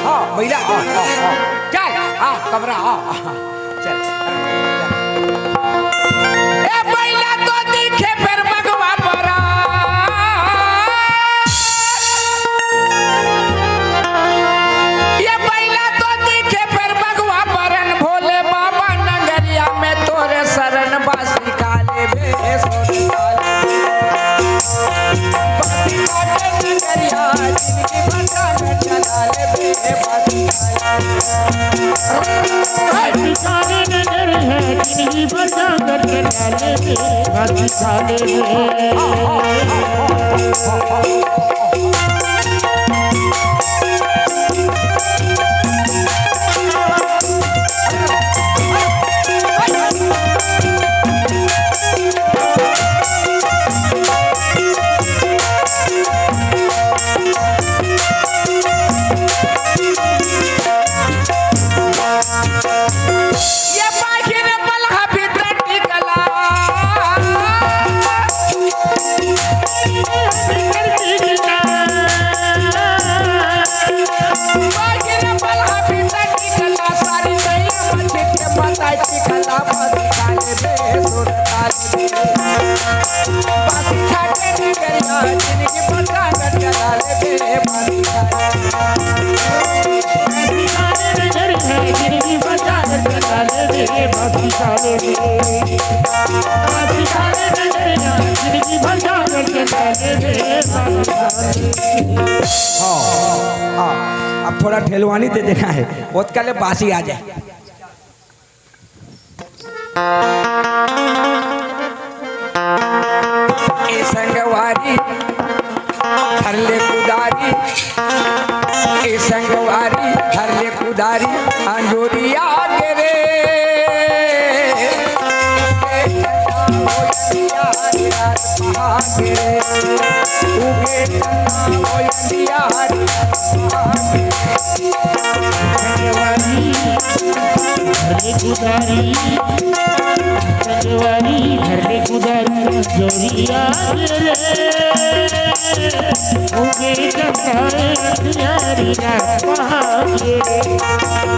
हाँ, बैला, हाँ, हाँ, हाँ। चल, हाँ, कमरा, हाँ, हाँ। चल, चल। ए बैला तो दिखे फेर मगवा परा। ये बैला तो दिखे फेर मगवा परन, भोले बाबा नगरिया में तोरे शरण, बासी खा लेबे, सोन खा लेबे। बासी खा के नगरिया जिंदगी भर में चला लेबे, बासी खा लेबे। बासी खा के नगरिया जिंदगी भर जांगर चला लेबे, बासी खा लेबे। ये बाहिर बलहा भीतर टिकला। हाँ, हाँ, अब थोड़ा ठेलवानी दे देना है, ओतका ले बासी आ जाए। ए संगवारी, धर ले कुदारी, ए संगवारी, धर ले कुदारी, अंजोरिया के रे। उगे चंदा हो अंधियारी रात पहागे रे, उगे चंदा हो अंधियारी रात पहागे रे। संगवारी, धर ले कुदारी, संगवारी, धर ले कुदारी, जोरिया रे। उगे चंदा अंधियारी रात पहागे रे।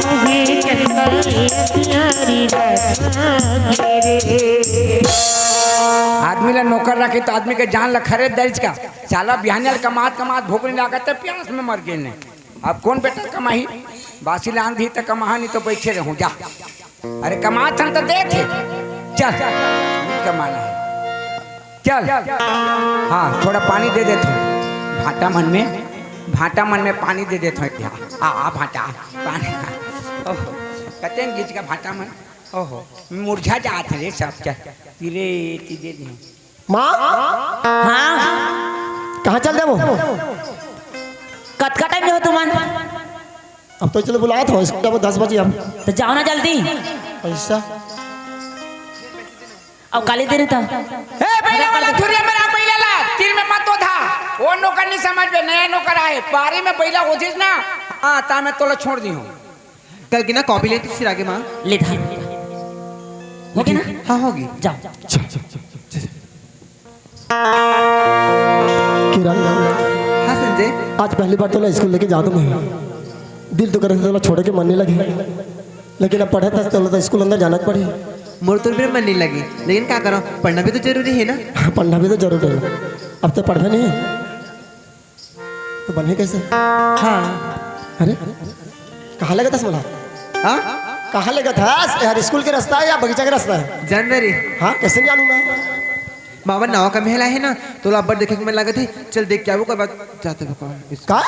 उगे चंदा अंधियारी रात पहागे रे। आदमी ला नौकर रखे त आदमी के जान ला खरीद दरिस का। साला बिहान ले कमात कमात भूख नइ लागत त प्यास में मर गे ने। अब कोन बेटा कमाही? बासी लान दी त कमाहा, नहीं तो बैठे रहूं जा। अरे कमात हन त देथे। चल, नहीं कमाना है। चल। हाँ, थोड़ा पानी दे देथों। भाटा मन में, भाटा मन में पानी दे देथों। आ, आ भाटा, पानी। ओहो, कतेन गीच का भाटा मन। ओहो, मुरझा जात हे रे सब। चल, तिरे, तिरे दे। माँ, हाँ। कहाँ चल देबो? कतका टाइम हो तुमन? अब तो चलो बुलात हो, इसको अब दस बजे हम। तो जाओ ना जल्दी। पैसा? अब काली दे रही था। ए, बैला वाला थुरिया में रख, बैला ला, तीर में मत तो था। वो नौकर नहीं समझ में, नया नौकर आए, पारी में बैला होतिस ना, हाँ, ता मैं तोला छोड़ दी हूँ। कल की ना कॉपी लेती सिरा के माँ। ले था। हो गया ना? हाँ, होगी। जाओ। किरण, हाँ संजय। आज पहली बार तोला स्कूल लेके जात हूँ मैं। दिल तो करे तोला छोड़े के मन नहीं लगे, लेकिन अब पढ़े तस तोला तो स्कूल अंदर जाना पड़े। मोर तो भी मन नहीं लगे, लेकिन का करो, पढ़ना भी तो जरूरी है ना। हाँ, पढ़ना भी तो जरूरी है। अब तो पढ़बे नहीं तो बनही कैसे? हाँ। अरे, कहाँ लेगत हस मोला? हाँ? कहाँ लेगत हस? यार, स्कूल के रास्ता है या बगीचा के रास्ता है? जान मेरी। हाँ, कैसे जानूँ मैं? मामा नवा का महल आहे ना, तोला अब्बड़ देखे के मन लागत हे, चल देख के आबो, ओकर बाद जाते बको। का?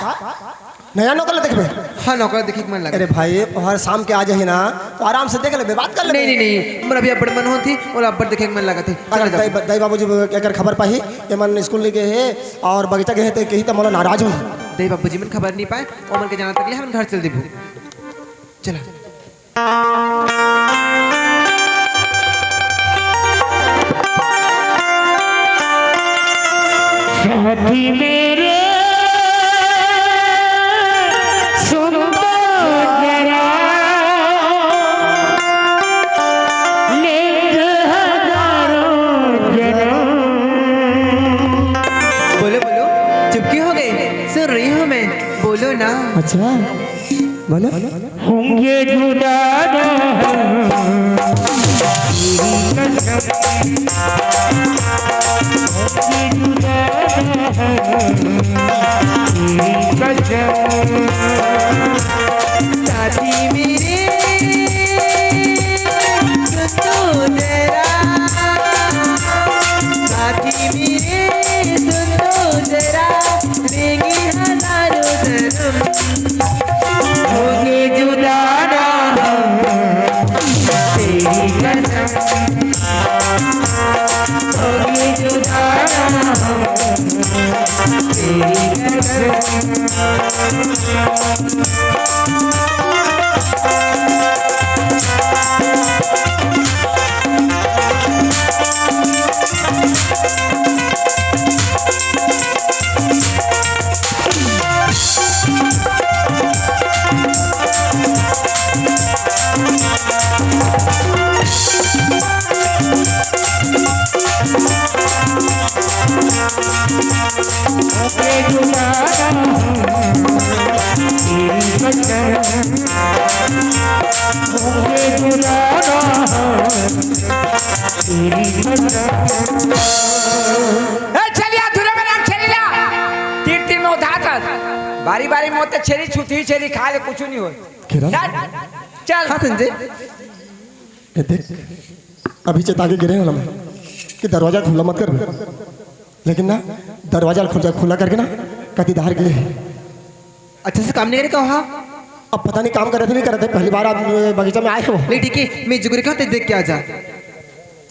नया नौकर ला देखबे? हाँ, नौकर देखे के मन लागत। अरे भाई, हर शाम के आ जाही ना, तो आराम से देख लेबे, बात कर लेबे। नहीं, नहीं, नहीं, मोर अभी अब्बड़ मन होत हे, ओला अब्बड़ देखे के मन लागत हे। चल अगर जाबो। दाई, दाई बाबूजी एकर खबर पाही, ये मन स्कूल ले गए हे और बगीचा गए हे, तो कही तो मोला नाराज होही। दाई बाबूजी मन खबर नहीं पाए, ओमन के जाना तक ले हमन घर चल देबो। चला। साथी मेरे सुन तो जरा, लेंगे हजारों जन्म। बोलो, बोलो, चुप क्यों हो गए? सुन रही हूँ मैं, बोलो ना। अच्छा, बोलो। होंगे जुदा ना हम, तेरी कसम। होंगे जुदा ना हम, तेरी कसम। साथी मेरे, सुन तो जरा, साथी मेरे, सुन तो जरा, लेंगे हजारों जन्म। होंगे जुदा ना हम, तेरी कसम। होंगे जुदा ना हम, तेरी कसम। बारी बारी मोर ते छेरी छुतही छेरी खा ले, कुछु नहीं होय। किरण? चल, चल। हाँ संजय। ए देख, अभी चेता के गिरे हन मैं कि दरवाजा खुला मत कर, लेकिन ना, दरवाजा खुला, खुला करके ना कति दार गे। अच्छा से काम नहीं करे का वहाँ? अब पता नहीं काम करे थे, नहीं करे थे, पहली बार आप बगीचा में आए हो। नहीं ठीक है, मैं जुगरी का ते देख के आ जा।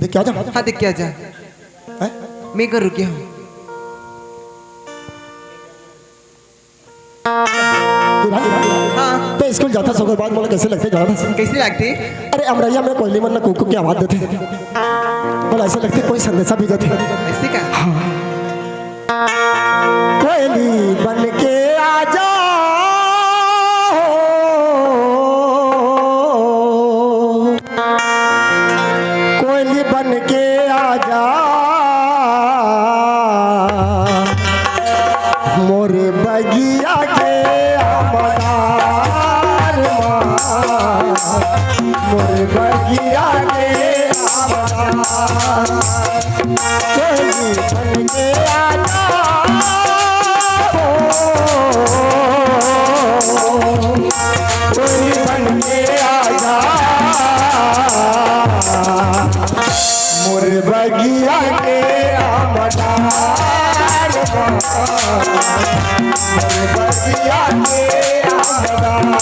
देख के आ जा। हाँ देख के आ जा। हैं? मैं कर रुके हूँ। किरण, हाँ। ते स्कूल जाता सो के बाद मोला कैसे लगते जाता? कैसे लगते? अरे अमरैया में कोयली मन कुकू की आवाज देते। मोला ऐसे लगते कोई संदेशा भी देते। ऐसे का? हाँ। कोयली बन के आ जा। कोयली बन के आ जा, मोर बगिया के आमदार मा, मोर बगिया के आमदार। कोयली बन के आ जा, कोयली बन के आ जा, मोर बगिया के आमदार, मोर बगिया के आमदार।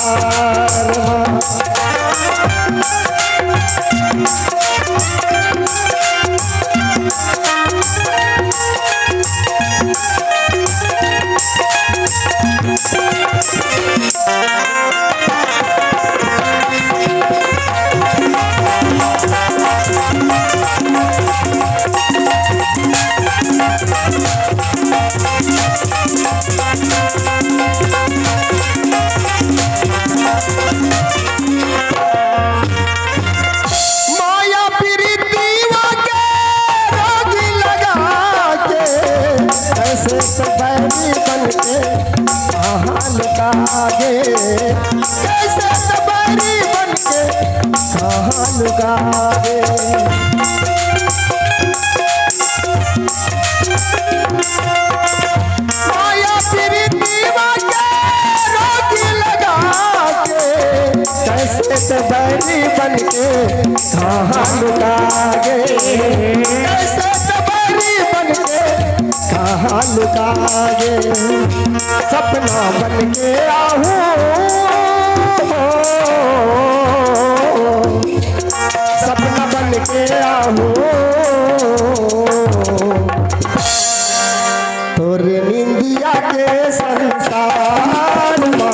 माया प्रीतिवा के रोग लगा के, कैसे तो बैरी बन के कहाँ लुका गे, कैसे तो बैरी बन के कहाँ लुका गे। माया प्रीतिवा के रोग लगा के, कैसे तो बैरी बन के कहाँ लुका गे, कैसे तो बैरी बन के कहाँ लुका गे। सपना बन के आहूँ, सपना बन के आहूँ, तोरे निंदिया के संसार मा,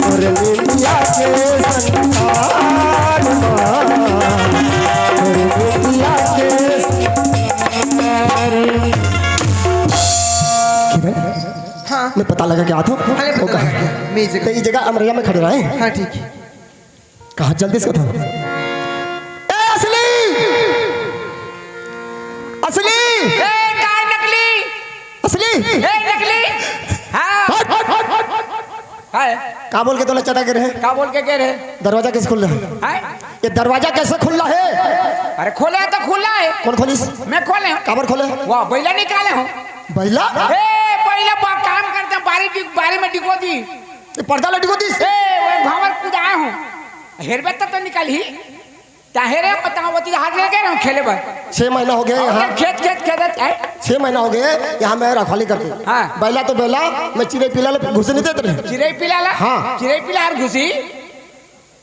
तोरे निंदिया के संसार मा, तोरे निंदिया के संसार। हाँ। मैं पता लगा के आत हूँ। अरे, वो पता कहाँ लगा है? मैं इस जगह तो ये जगह अमरैया में खड़े रहे। हाँ, ठीक है। कहाँ जल्दी से उठो। ए, असली! असली! ए, काय नकली? असली! ए, नकली! हाँ। हट, हट, हट, हट, हट। काय? का बोल के तोला चटा के रहे? का बोल के गे रहे? दरवाजा कैसे खुल रहा है? हाँ? ये दरवाजा कैसे खुल रहा है? अरे, खोले है तो खुला है। कौन खोलिस? मैं खोले हूँ। काबर खोले? वाह, बैला निकाले हूँ। बैला? ए, बैला बा-, काम करते हैं, बारी डि-, बारी में डिगो दी। ये पर्दा ला डिगो दिस? ए, वो भावर कूद आए हूँ। हेरबे तब तो निकाल ही। चाहे रे, बताओ, वो तो हाथ लेके ना खेले बर। छह महीना हो गया और यहाँ। ये खेत, खेत, खेत है। छह महीना हो गया यहाँ मैं रखवाली करते। हाँ। बैला तो बैला, मैं चिरई पिला ला घुसे नहीं देते रहे। चिरई पिला ला? हाँ। चिरई पिला और घुसी?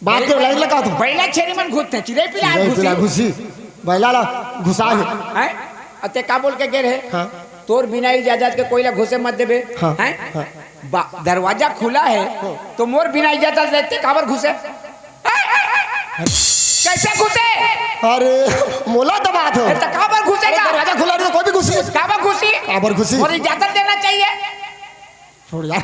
बात के लाइन लगा दो। बैला छेरी मन घुसते, चिरई पिला और घुसी। घुसी। बैला ला घुसा है। हैं? अते का बोल के गे रहे? हाँ। तोर बिना इजाजत के कोई ला घुसे मत देबे। हाँ, हैं? हाँ। बा-, दरवाजा खुला है, हाँ। तो मोर बिना इजाजत लेते काबर घुसे? कैसे घुसे? अरे, मोला दबा दो। ए, तो काबर घुसे अरे, का? दरवाजा खुला रहे तो कोई भी घुसी। काबर घुसी? काबर घुसी? मोर इजाजत देना चाहिए। छोड़ यार।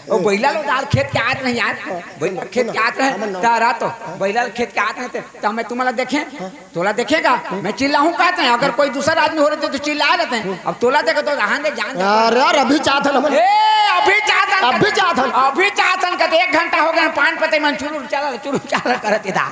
ओ, बैला लो दाल खेत के आत नहीं यार। बैला खेत के आत रहे, तारा तो बैला खेत के आत रहे, तो मैं तुम्हारा देखें। तोला देखेगा, मैं चिल्लाहूँ कहते हैं, अगर कोई दूसरा आदमी हो रहे थे तो चिल्ला देते हैं। अब तोला देखे तो रहन दे, जान दे। अरे यार, अभी चाहत हन हमन। ए, अभी चाहत हन अभी कहते, चाहत हन। अभी चाहत हन कहते, एक घंटा हो गया, पान पत्ते मन चुरुर चला, चुरुर चला करत इधर।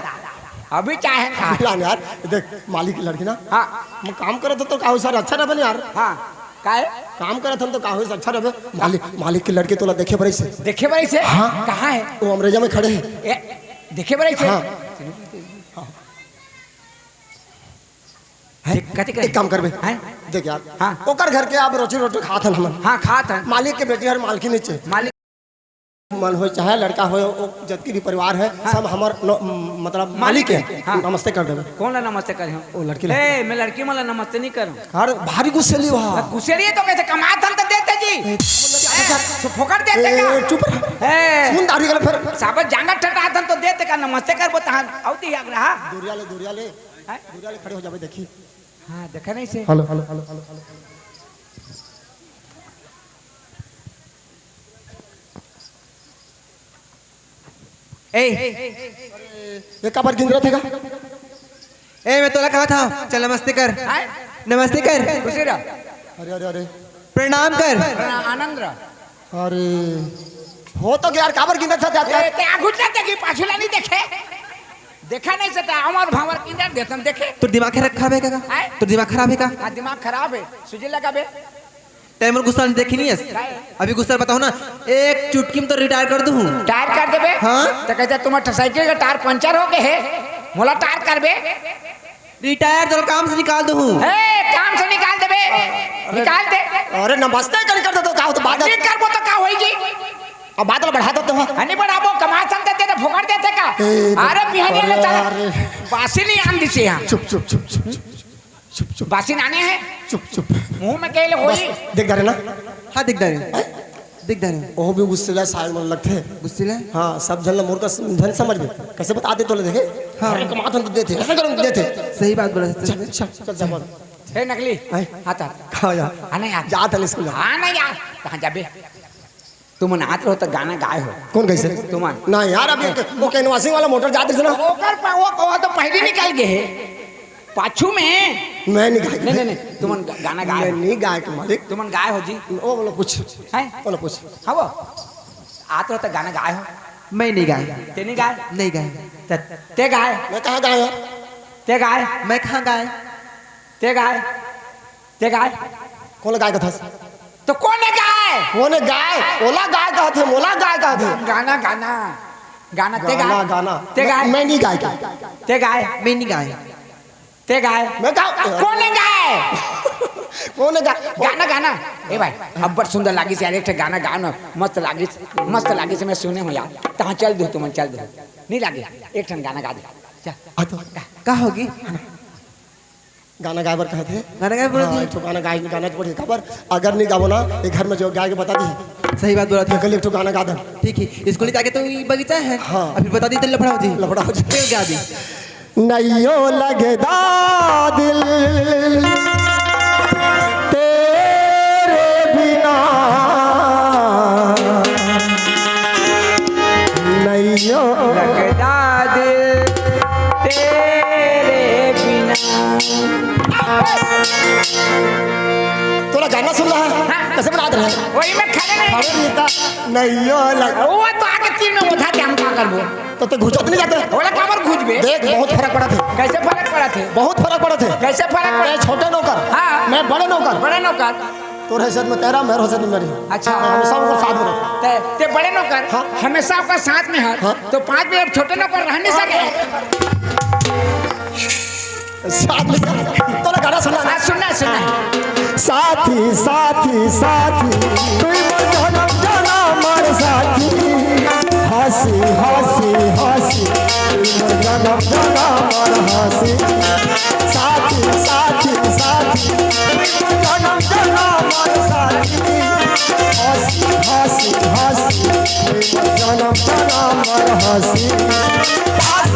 अभी चाहे ना। मिला यार, देख, मालिक के लड़की ना। हाँ। मैं काम करत हंव तो का होइस यार, अच्छा रहे यार। हाँ। काहे? काम करत हंव तो का होइस यार, अच्छा रहे। मालिक, मालिक के लड़की तोला देखे बर आइस हे। देखे बर आइस हे? हाँ। कहाँ हे? वो अमरेजा में खड़े हे। ए, देखे बर आइस हे? हाँ। हैं? देख, कथी एक काम करबे। हैं? देख यार, हाँ। ओकर घर के अब रोजी रोटी खात हन हमन। हाँ, खात हन। मालिक के बेटी हर मालकिन हे। मालिक मन होय चाहे लड़का होय, वो जतकी भी परिवार हे, हाँ। सब हमर न-, मतलब मालिक मालिक हे। हे, हाँ। नमस्ते कर देबे। कोन ला नमस्ते करे हंव? वो लड़की ला। ए, मैं लड़की मन ला नमस्ते नहीं करंव। अरे, भारी गुस्सेली हे। गुस्सेली हे तो कइसे, कमात हन तो देथे जी। ए, ए, तो फोकट देथे ए, का? चुप रह। ए, सुन दारू गला फिर। साबत जांगर ठटात हन तो देथे का, नमस्ते करबो तहन। अउ ती आगरा। दूरिया ले, दूरिया ले। हैं? दूरिया ले खड़े हो जाबे, देखी। हाँ, देखे नहीं से। Hello, hello, hello, hello, hello. ए, ये काबर गिंजरत हे का? ए, मैं तोला कहत हंव, चल नमस्ते कर। हैं? नमस्ते कर। खुशी रह। अरे, अरे, अरे। प्रणाम कर। प्रणाम, आनंद रह। अरे, हो तो गया यार, काबर गिंजरत हे जाते ए, यार? ते आगू चल देखी, पाछू ला नहीं देखे। देखा नहीं सकता, अमर भावर किंजर देतन देखे। तोर दिमाग खराब हे का? हैं? तोर दिमाग खराब हे का? हाँ, दिमाग खराब हे। सूजी लगाबे। तैं मोर गुस्सा ल देखे नहीं हस। काहे? अभी गुस्सा ल बताहूं ना, एक चुटकी में तो रिटायर कर दूं। टायर कर देबे? हाँ। तो कहते तुम्हार साइकिल का टायर पंचर हो गए हे, मोला टायर करबे? रिटायर तो काम से निकाल दूं। हे, काम से निकाल देबे। निकाल दे। अरे नमस्ते कर, कर दे तो का हो तो बात नहीं करबो तो का होई जी? अब बात ल बढ़ा देते हो। हनी बढ़ाबो, कमात हन ते तो फोकट देथे का? ए, अरे बिहानी अरे, वाला साला अरे। बासी नहीं आन दिसे यहाँ। चुप, चुप, चुप, चुप, चुप, चुप, चुप। बासी नाने हे? चुप, चुप। मुंह में कहले होई। बस, देख डारे ना। हाँ, देख डारे। देख डारे। ओह भी गुस्सेला साइड में लगथे। गुस्सेला? हाँ, सब झन ला मोर कस झन समझ में। कइसे बता दे तोला देखे? हाँ। अरे कमात हन तो देथे, अइसे करन तो देथे। सही बात बोला, सही चल, बात। चल, चल, चल, बोल। हे नकली। हैं? हाँ, चल। कहाँ जा? हाँ, नहीं, आ। जा, चल स्कूल जा। हाँ, नहीं, आ। कहाँ जाबे? तुमन आत रहो त गाना गाए हो। कोन कइसे? तुमन। ना यार, अभी एक, वो कैनवासिंग वाला मोटर जात रहिस ना। ओकर पा-, वो, वो तो पहिली निकल गए हे। पाछू में। मैं नहीं गाए। नहीं, नहीं, नहीं, तुमन गा-, गाना गाए मैं हो। नहीं गाए के मालिक। तुमन गाए हो जी। वो बोलो कुछ। हैं? बोलो कुछ। हाँ वो। आत रहो त गाना गाए हो। मैं नहीं गाए। ते नहीं गाए? नहीं गाए। त-, ते गाए? मैं कहाँ गाए? ते गाए? मैं कहाँ गाए? ते गाय, ते गाय। कोन गाय कथस? तो कोन हे गाय? कोन हे गाय? ओला गाय कहथे, मोला गाय कहथे। गाना, गाना, गाना, ते गाना, गाय। गाना। ते मैं, गाय। मैं नहीं गाय के। ते गाय। मैं नहीं गाय। ते गाय। मैं गाँव कोन हे गाय? कोन हे गाय? गाना, गाना। ए भाई, अब्बड़ सुंदर लागिस यार, एक ठे गाना गाओ ना। मस्त लागिस, मस्त लागिस, मैं सुने हूँ यार। तहाँ चल दू, तुमन चल दू। नहीं लागे, एक ठन गाना गा दे। चल। आ तो। का होगी? गाना गाए बर कहत हे। गाना गाए बर हाँ, दी। एक ठो गाना गाए, गाना तो पड़ही। काबर अगर नहीं गाबो ना, ये घर में जो गाए के बता दी। सही बात बोला था। कल एक ठो गाना गा दे। ठीक है, स्कूल जाके तो ये बगीचा है। हाँ। अभी बता दी तो लफड़ा हो जी। लफड़ा हो जी। फिर गा दी। नैयो लगदा दिल तेरे बिना। नैयो लगदा दिल तेरे बिना। तोला गाना सुनना है? हाँ। कइसे बनात रहे? वही में खड़े नहीं। खड़े नहीं था। नहीं यो लग- वो तो आके तीन में उठा के हम का करबो? तो ते घुचत नहीं जाते। ओला काबर घुचबे? देख, बहुत फरक पड़त हे। कइसे फरक पड़त हे? बहुत फरक पड़त हे। कइसे फरक पड़त? ते छोटे नौकर। हाँ। मैं बड़े नौकर। बड़े नौकर। तोर हैसियत में तेरा, मेरे हैसियत में मेरी। अच्छा। मैं हमेशा ओकर साथ में रहूँ। ते, ते बड़े नौकर, हाँ। हमेशा ओकर साथ में हस, हाँ। तो पाँच मिनट छोटे नौकर रह नहीं सके। साथ में, तोला गाना सुना। हाँ, सुना, सुना। साथी, साथी, साथी, तू ही मोर जनम जनम और साथी। हँसी, हँसी, हँसी, तू ही मोर जनम जनम और हँसी। साथी, साथी, साथी, जनम जनम और साथी। हँसी, हँसी, हँसी, जनम जनम और हँसी। पास,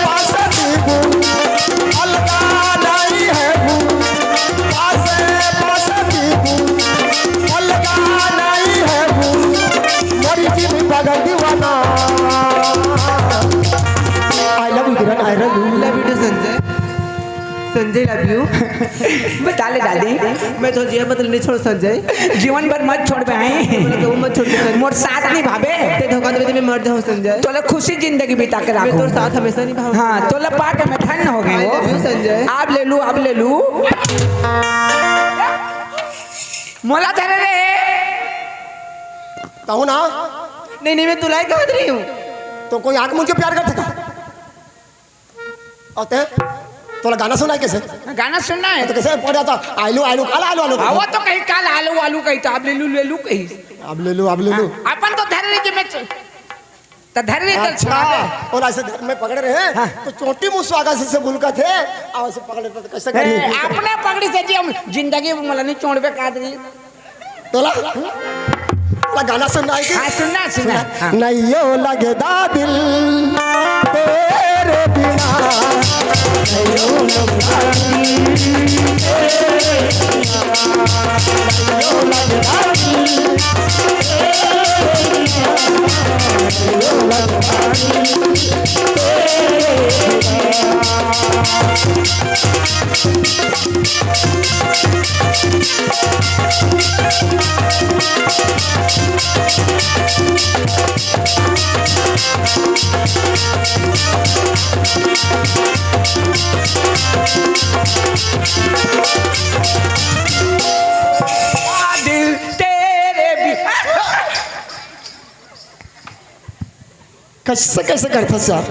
पास दीबू, अलगा नहीं है बू। पास, पास दीबू, अलगा नहीं है बू। मोरी जिंदगी बगल दीवाना। I love you, Kiran, I love you। Love you too, Sanjay. Sanjay, love you। बता ले डाली। मैं तो जिया मतलब नहीं छोड़ संजय। जीवन भर मत छोड़ बे। वो मत छोड़ संजय। मोर साथ नहीं भावे। ते धोखा देवे तो मैं मर जाऊँ संजय। तोला खुशी जिंदगी बिता के मैं राखूं। तोर साथ हमेशा निभाऊं। हाँ, तोला पाके मैं धन्य हो गई। I love you Sanjay. अब ले लू, अब ले लू। मोला धरे रे। कहूँ ना। नहीं, नहीं, मैं तुला ही कह रही हूँ। तो कोई आँख मूंद के प्यार करथे का? अउ ते तोला गाना सुनना हे कइसे? गाना सुनना हे। तो कइसे पकड़ जाता? आलू, आलू, काला आलू, आलू। हाँ, वो तो कही काला आलू, आलू कही तो अब ले लू, ले लू कही। अब ले लू, अब ले लू। हाँ, अपन तो धरे रही कि मैं च-, तो धरे रही तो अच्छा, अउ अइसे धर में पकड़े रहे, हाँ। तो चोटी मुँह स्वागा से, से बुलका थे, अउ अइसे पकड़े तो कइसे ए, करी? अपने पकड़ी से जी हम जिंदगी में मला नहीं छोड़बे कादरी। तोला, तोला गाना सुनना हे कि? हाँ, सुनना, सुनना। सुनना। हाँ। नैयो लगदा दिल तेरे बिना, नैयो लगदा दिल तेरे बिना, नैयो लगदा दिल तेरे बिना, नैयो लगदा दिल तेरे बिना। दिल तेरे भी कइसे, कइसे करथस यार?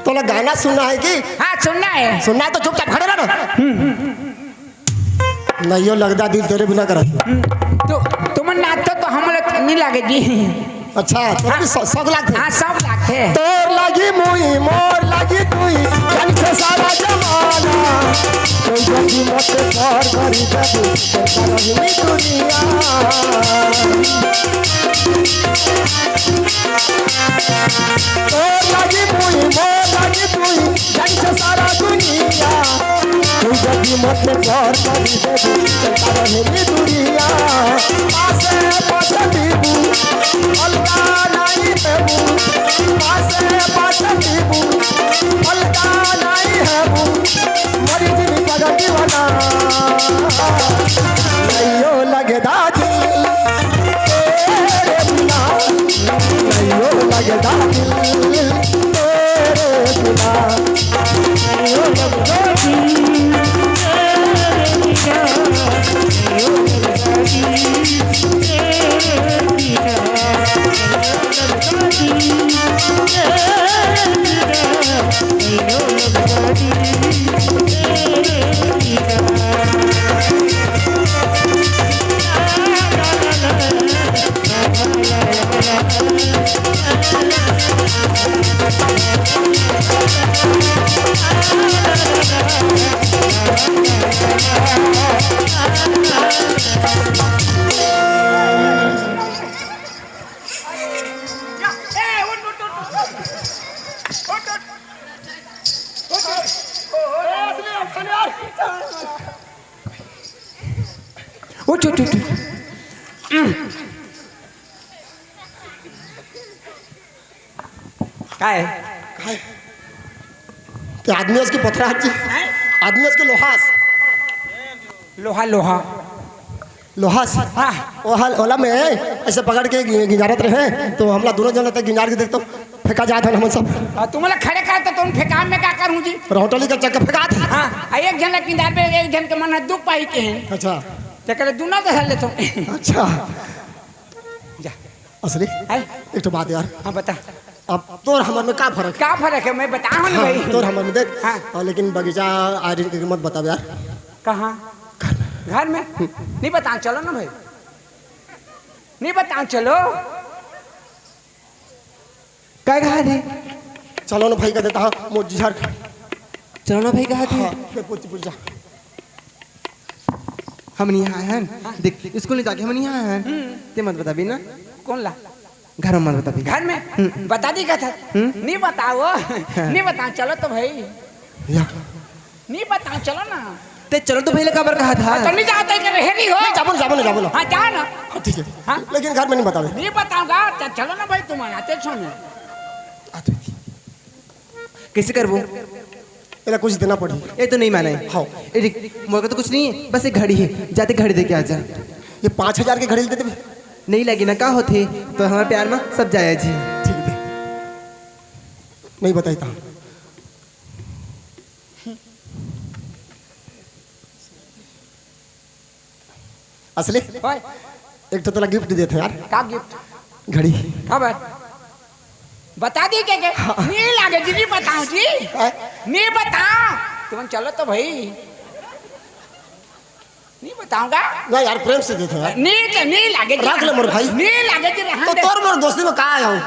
तोला गाना सुनना हे कि? हाँ, सुनना हे। सुनना हे तो चुपचाप खड़े रह ना। नैयो लगदा दिल तेरे बिना करत। तो तुमन नाचो तो हम लोग नहीं लागे जी। अच्छा, तोला भी शौ-, शौक लागथे? हाँ, शौक लागथे। तोर लागी मुई, मोर लागी तुई, जान से सारा जमाना। कोई जल्दी मत कर, करी जल्दी, तेरे रही दुनिया। तोर लागी मुई, मोर लागी तुई, जान से सारा दुनिया। तू जदी मत प्यार करी देबू, तो तारा हेली दुनिया। पासे पासे दीबू, अलगा नहीं हेबू। पासे पासे दीबू, अलगा नहीं हेबू। मरी जिनी पगटी वाला, नैयो लगदा दिल तेरे बिना, नैयो लगदा दिल तेरे बिना, नैयो लगदा दिल तेरे बिना, नैयो लगदा दिल तेरे बिना। उठ, उठ, उठ। काय? काय? ते आदमी अस के पथरा हस जी। हैं? आदमी अस के लोहा अस। लोहा, लोहा। लोहा अस। हाँ। ओहा, ओला में अइसे पकड़ के गि-, गिंजारत रहे, तो हमला दोनों जन तक गिंजार के देख तो फेंका जात हन हमन सब। आ, तुमला खड़े कर तो तुम फेंका, मैं का करूँ जी? रोटली के चक्कर फेंकात। हाँ, आ एक झन ला गिंजार पे एक झन के मन दुख पाई के हैं। अच्छा। ते करे दुना तो हल ले तो। अच्छा। जा। असली? हैं? एक ठो बात यार। हाँ, बता। अब तोर हमर में का फरक हे? का फरक हे? मैं बताहूँ ना हाँ, भाई। तोर हमर में देख। हाँ। हाँ, लेकिन बगीचा आयरन के मत बताबे यार। कहाँ? घर में। घर में? हम्म। नहीं बताऊँ, चलो ना भाई। नहीं बताऊँ, चलो। काय कहा थे? चलो ना भाई कह देता, हाँ, मोर जी झार। चलो ना भाई कहा थे। हाँ, ते पूछ, पूछ जा। हमन इहाँ आए हन। हाँ। देख, स्कूल नहीं जाके हमन इहाँ आए हन। हम्म। ते मत बताबे ना। कोन ला? घर में मत बताबे। घर में? हम्म। बता दी का था? हम्म। नहीं बताओ। हाँ। नहीं बताओ, चलो तो भाई। या। नहीं बताओ, चलो ना। ते चलो तो भाई ले काबर कहा था? हाँ, तो नहीं जाओ तो इधर हेरी हो। नहीं, जाबो ना, जाबो ना, जाबो ना। हाँ, जाओ ना। हाँ, ठीक है। हाँ? लेकिन घर में नहीं बताबे। नहीं बताऊंगा, तो चलो ना भाई, तुम आते छो में। आ तो ठीक। कइसे करबो? एला कुछ देना पड़ही। ये तो नहीं माने। हाँ। ए देख, मोर करा तो कुछ नहीं है, बस एक घड़ी है, जाते घड़ी दे के आ जा। ये पाँच हजार के घड़ी ल दे देबे। नहीं लगे ना, का होथे, तो हमर प्यार में सब जायज है। ठीक दे, नहीं बताई ता। असली? ओए। एक ठो तोला गिफ्ट देत हँव यार। का गिफ्ट? घड़ी। काबर? बता दी के, के? हाँ। नहीं लागे जी, नहीं बताओ जी। हैं? नहीं बताओ। तुम चलो तो भाई। नहीं बताऊंगा। ना यार, प्रेम से देत हँव यार। नहीं तो नहीं लागे जी। रख ले मोर भाई। नहीं लागे जी, रहन तो दे। तोर मोर दोस्ती में का आया हूँ?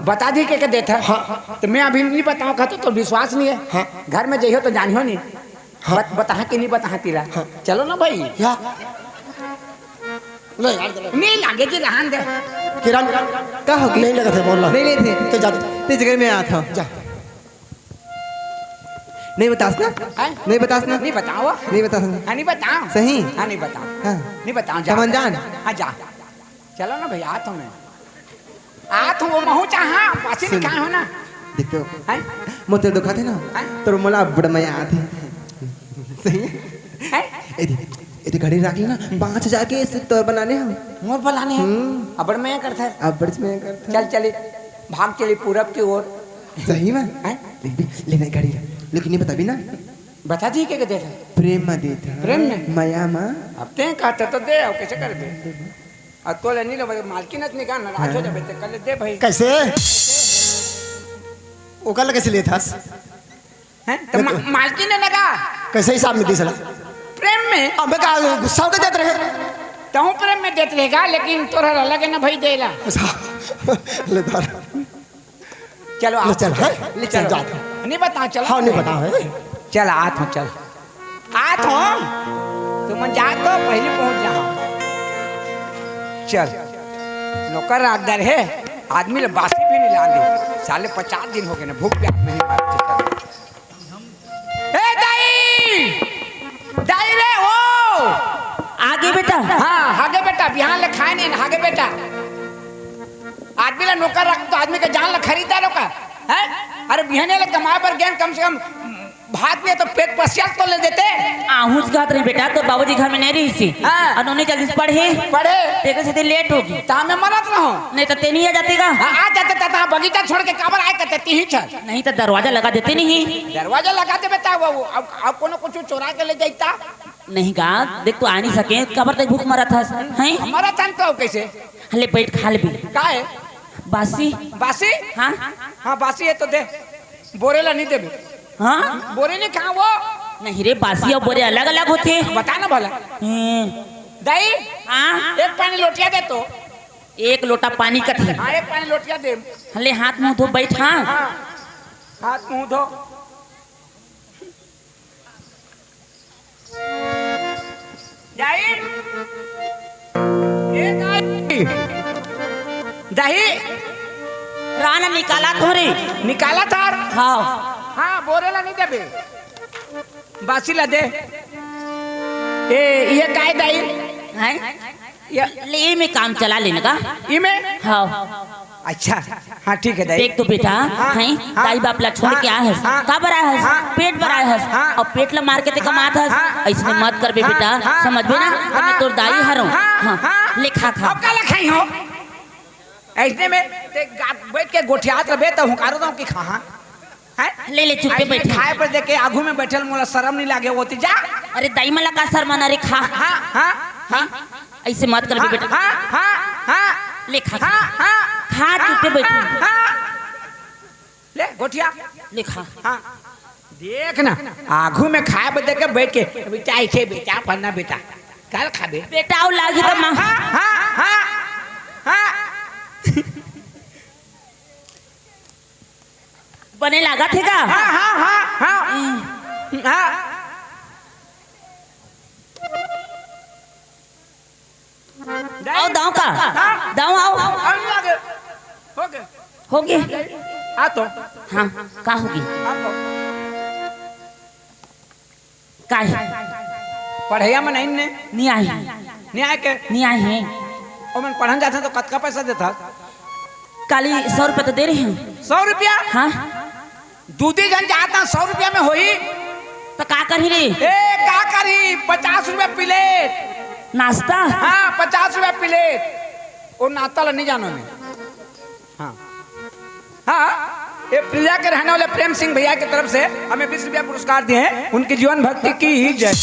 बता दी के, के देत हँव। हाँ। तो मैं अभी नहीं बताऊँ का तो, तो विश्वास नहीं है। हाँ। घर में जइहो तो जानिहो नहीं। हाँ। बत-, बताहा कि नहीं बताहा तेला? हाँ। चलो ना भाई। या। ले यार, चलो। नहीं लागे जी, रहन दे। किरण, का हो गया? नहीं लगथे, बोल ना। नहीं लेथे। तो जा। तें जगह में आत हँव। जा। नहीं बतास ना? हैं? नहीं बतास ना? नहीं बताओ। नहीं बतास ना? हाँ, नहीं बताओ। सही? हाँ, नहीं बताओ। हाँ। नहीं बताओ, जा। तमन जान? हाँ, जा। चलो ना भैया, आत हँव मैं। आत हँव, वो महू चाहा, पाछी सुन। निकाय हो ना। देख तो, हैं? मोर तेला दुखाथे ना, हैं? तो मोला अब्बड़ मया आथे। सही है? हैं? ए दे, ए दे, घड़ी राख लेना, पाँच हजार के से तोर बनाने हँव। मोर बनाने हँव? हम्म। अब्बड़ मया करथे। अब्बड़ मया करथे। चल, चली, भाग चली पूरब की ओर। सही में? हैं? देख भी, लेना घड़ी ला। लेकिन नहीं बताबे ना। बता दी के, के देत हँव? प्रेम में देत हँव। प्रेम में? मया में। अब तें कहते तो दे, अब कैसे करबे? अउ तोले नहीं लेबे, मालकिन अस निकाल, नाराज हो जाबे, ते कर ले दे भाई। कैसे? ओकर ले कैसे लेत हस? हैं? तो मा-, मालकिन हे ना का? कैसे हिसाब में दी साला? प्रेम में। अबे का गुस्सा होके देत रहे? तहूँ प्रेम में देत रहेगा, लेकिन तोहर अलग है ना भाई देला। अच्छा। ले धर। चलो, ले आप चल, हैं? ले चल, चलो। जाते हैं। नहीं बताओ, चलो। हाँ, नहीं बताओ, हैं? चल, आत हँव, चल। आत हँव। तुमन जात हो, पहले पहुँच जाओ। चल। नौकर राखदार हे, आदमी ले बासी भी नहीं लान दे। साले पचास दिन हो गए ना, भूख प्यास में नहीं मारते। चल। ए दाई! दाई रे हो! आगे बेटा। हाँ, आगे बेटा, बिहान ले खाए नहीं, आगे बेटा। आदमी ला नौकर रख तो आदमी के जान ला खरीदा लो का? हैं? अरे बिहने ले कमाए बर गेन, कम से कम भात में तो पेट पसिया तो ले देते। आहूँच कहत रही बेटा, तोर बाबूजी घर में नहीं रहिस हे। हाँ। अउ नोनी चल दिस पढ़े। पढ़े। तेकर सेती लेट होगे। ता मैं मरत रहूँ। नहीं तो तें नहीं आ जाते का। हाँ, आ जाते ता, ता बगीचा छोड़ के काबर आए करते तीही छन। नहीं तो दरवाजा लगा देते नहीं। दरवाजा लगा देबे ता वो, वो, अब, अब कोनो कुछ चोरा के ले जाता। नहीं गा, देख तो आ नहीं सके, काबर तैं भूख मरत हस, हैं? मरत हन तो कैसे? ले बैठ खा लेबे। का है? बासी। बासी? हाँ। हाँ, बासी है तो दे। बोरे ला नहीं देबे। हाँ? बोरे नहीं खाओ वो। नहीं रे, बासी अउ बोरे अलग-अलग होथे। बता ना भला। हम्म। दाई, हाँ? एक पानी लोटिया दे तो। एक लोटा पानी कथे। हाँ, एक पानी लोटिया दे। ले हाथ मुँह धो बैठ, हाँ। हाँ, हाथ मुँह धो। दाई, ए दाई, दाई। राना निकालत हँव रे। निकालत हस? हाँ। हाँ, बोरे ला नहीं देबे। बासी ला दे। ए, ये काय दाई? हैं? ये ले, इमे काम चला लेना का? इमे? हाँ। अच्छा, हाँ, ठीक है दाई। देख तो बेटा, हाँ, हैं? हाँ, दाई बाप ला छोड़ हाँ, के आए हस। हाँ, काबर आए हस? हाँ, पेट बर आए हस। हाँ, अउ पेट ला मार के तें हाँ, कमात हस। हाँ, अइसने हाँ, मत करबे हाँ, बेटा, हाँ, समझबे ना? हाँ, मैं तोर दाई हाँ, हरँव। हाँ, हाँ, हाँ। ले खा, खा। अब का ला खाई हो? अइसने में तें गा-, बैठ के गोठियात रहबे त हुँकारो दँव कि खा, हाँ? हैं? ले, ले, चुप्पे अइसने बैठ। खाए बर देख के आगू में बैठल मोला शरम नहीं लागे, ओती जा। अरे दाई मन ला का शरमाना रे, खा। हाँ, हाँ, हाँ। अइसे मत कर हाँ, बेटा। हाँ, हाँ, हाँ। ले खा, खा। हाँ, हाँ। खा, चुप्पे बैठ। हाँ, हाँ। ले, गोठिया। ले खा। हाँ। देख ना, आगू में खाए बर देख के बैठ के, बेटा, अइसे बेटा, फलना बेटा। काल खाबे। बेटा, अउ लागी त माँ। हाँ, हाँ, हाँ, हाँ। बने लागत हे का? हाँ, हाँ, हाँ, हाँ। हम्म। हाँ। अउ दाव का? हाँ। दाव अउ? अउ नहीं लागे। हो गए। हो गए? आ तो। हाँ, का हो गए? आ तो। काहे? पढ़इया मन आइन ने? नी आए। नी आए के? नी आए हे। ओमन पढ़न जाथे तो कतका पैसा देथा? काली सौ रुपया तो दे रहे हैं। सौ रुपया? हाँ। दू तीन झन जात हन, सौ रुपया में होही? त का करही रे? ए, का करही? पचास रुपया प्लेट। नाश्ता? हाँ, पचास रुपया प्लेट। वो नाश्ता ला नहीं जानो मैं। हाँ। हाँ, ये प्रिया के रहने वाले प्रेम सिंह भैया की तरफ से हमें बीस रुपया पुरस्कार दिए हैं। उनकी जीवन भक्ति की जय।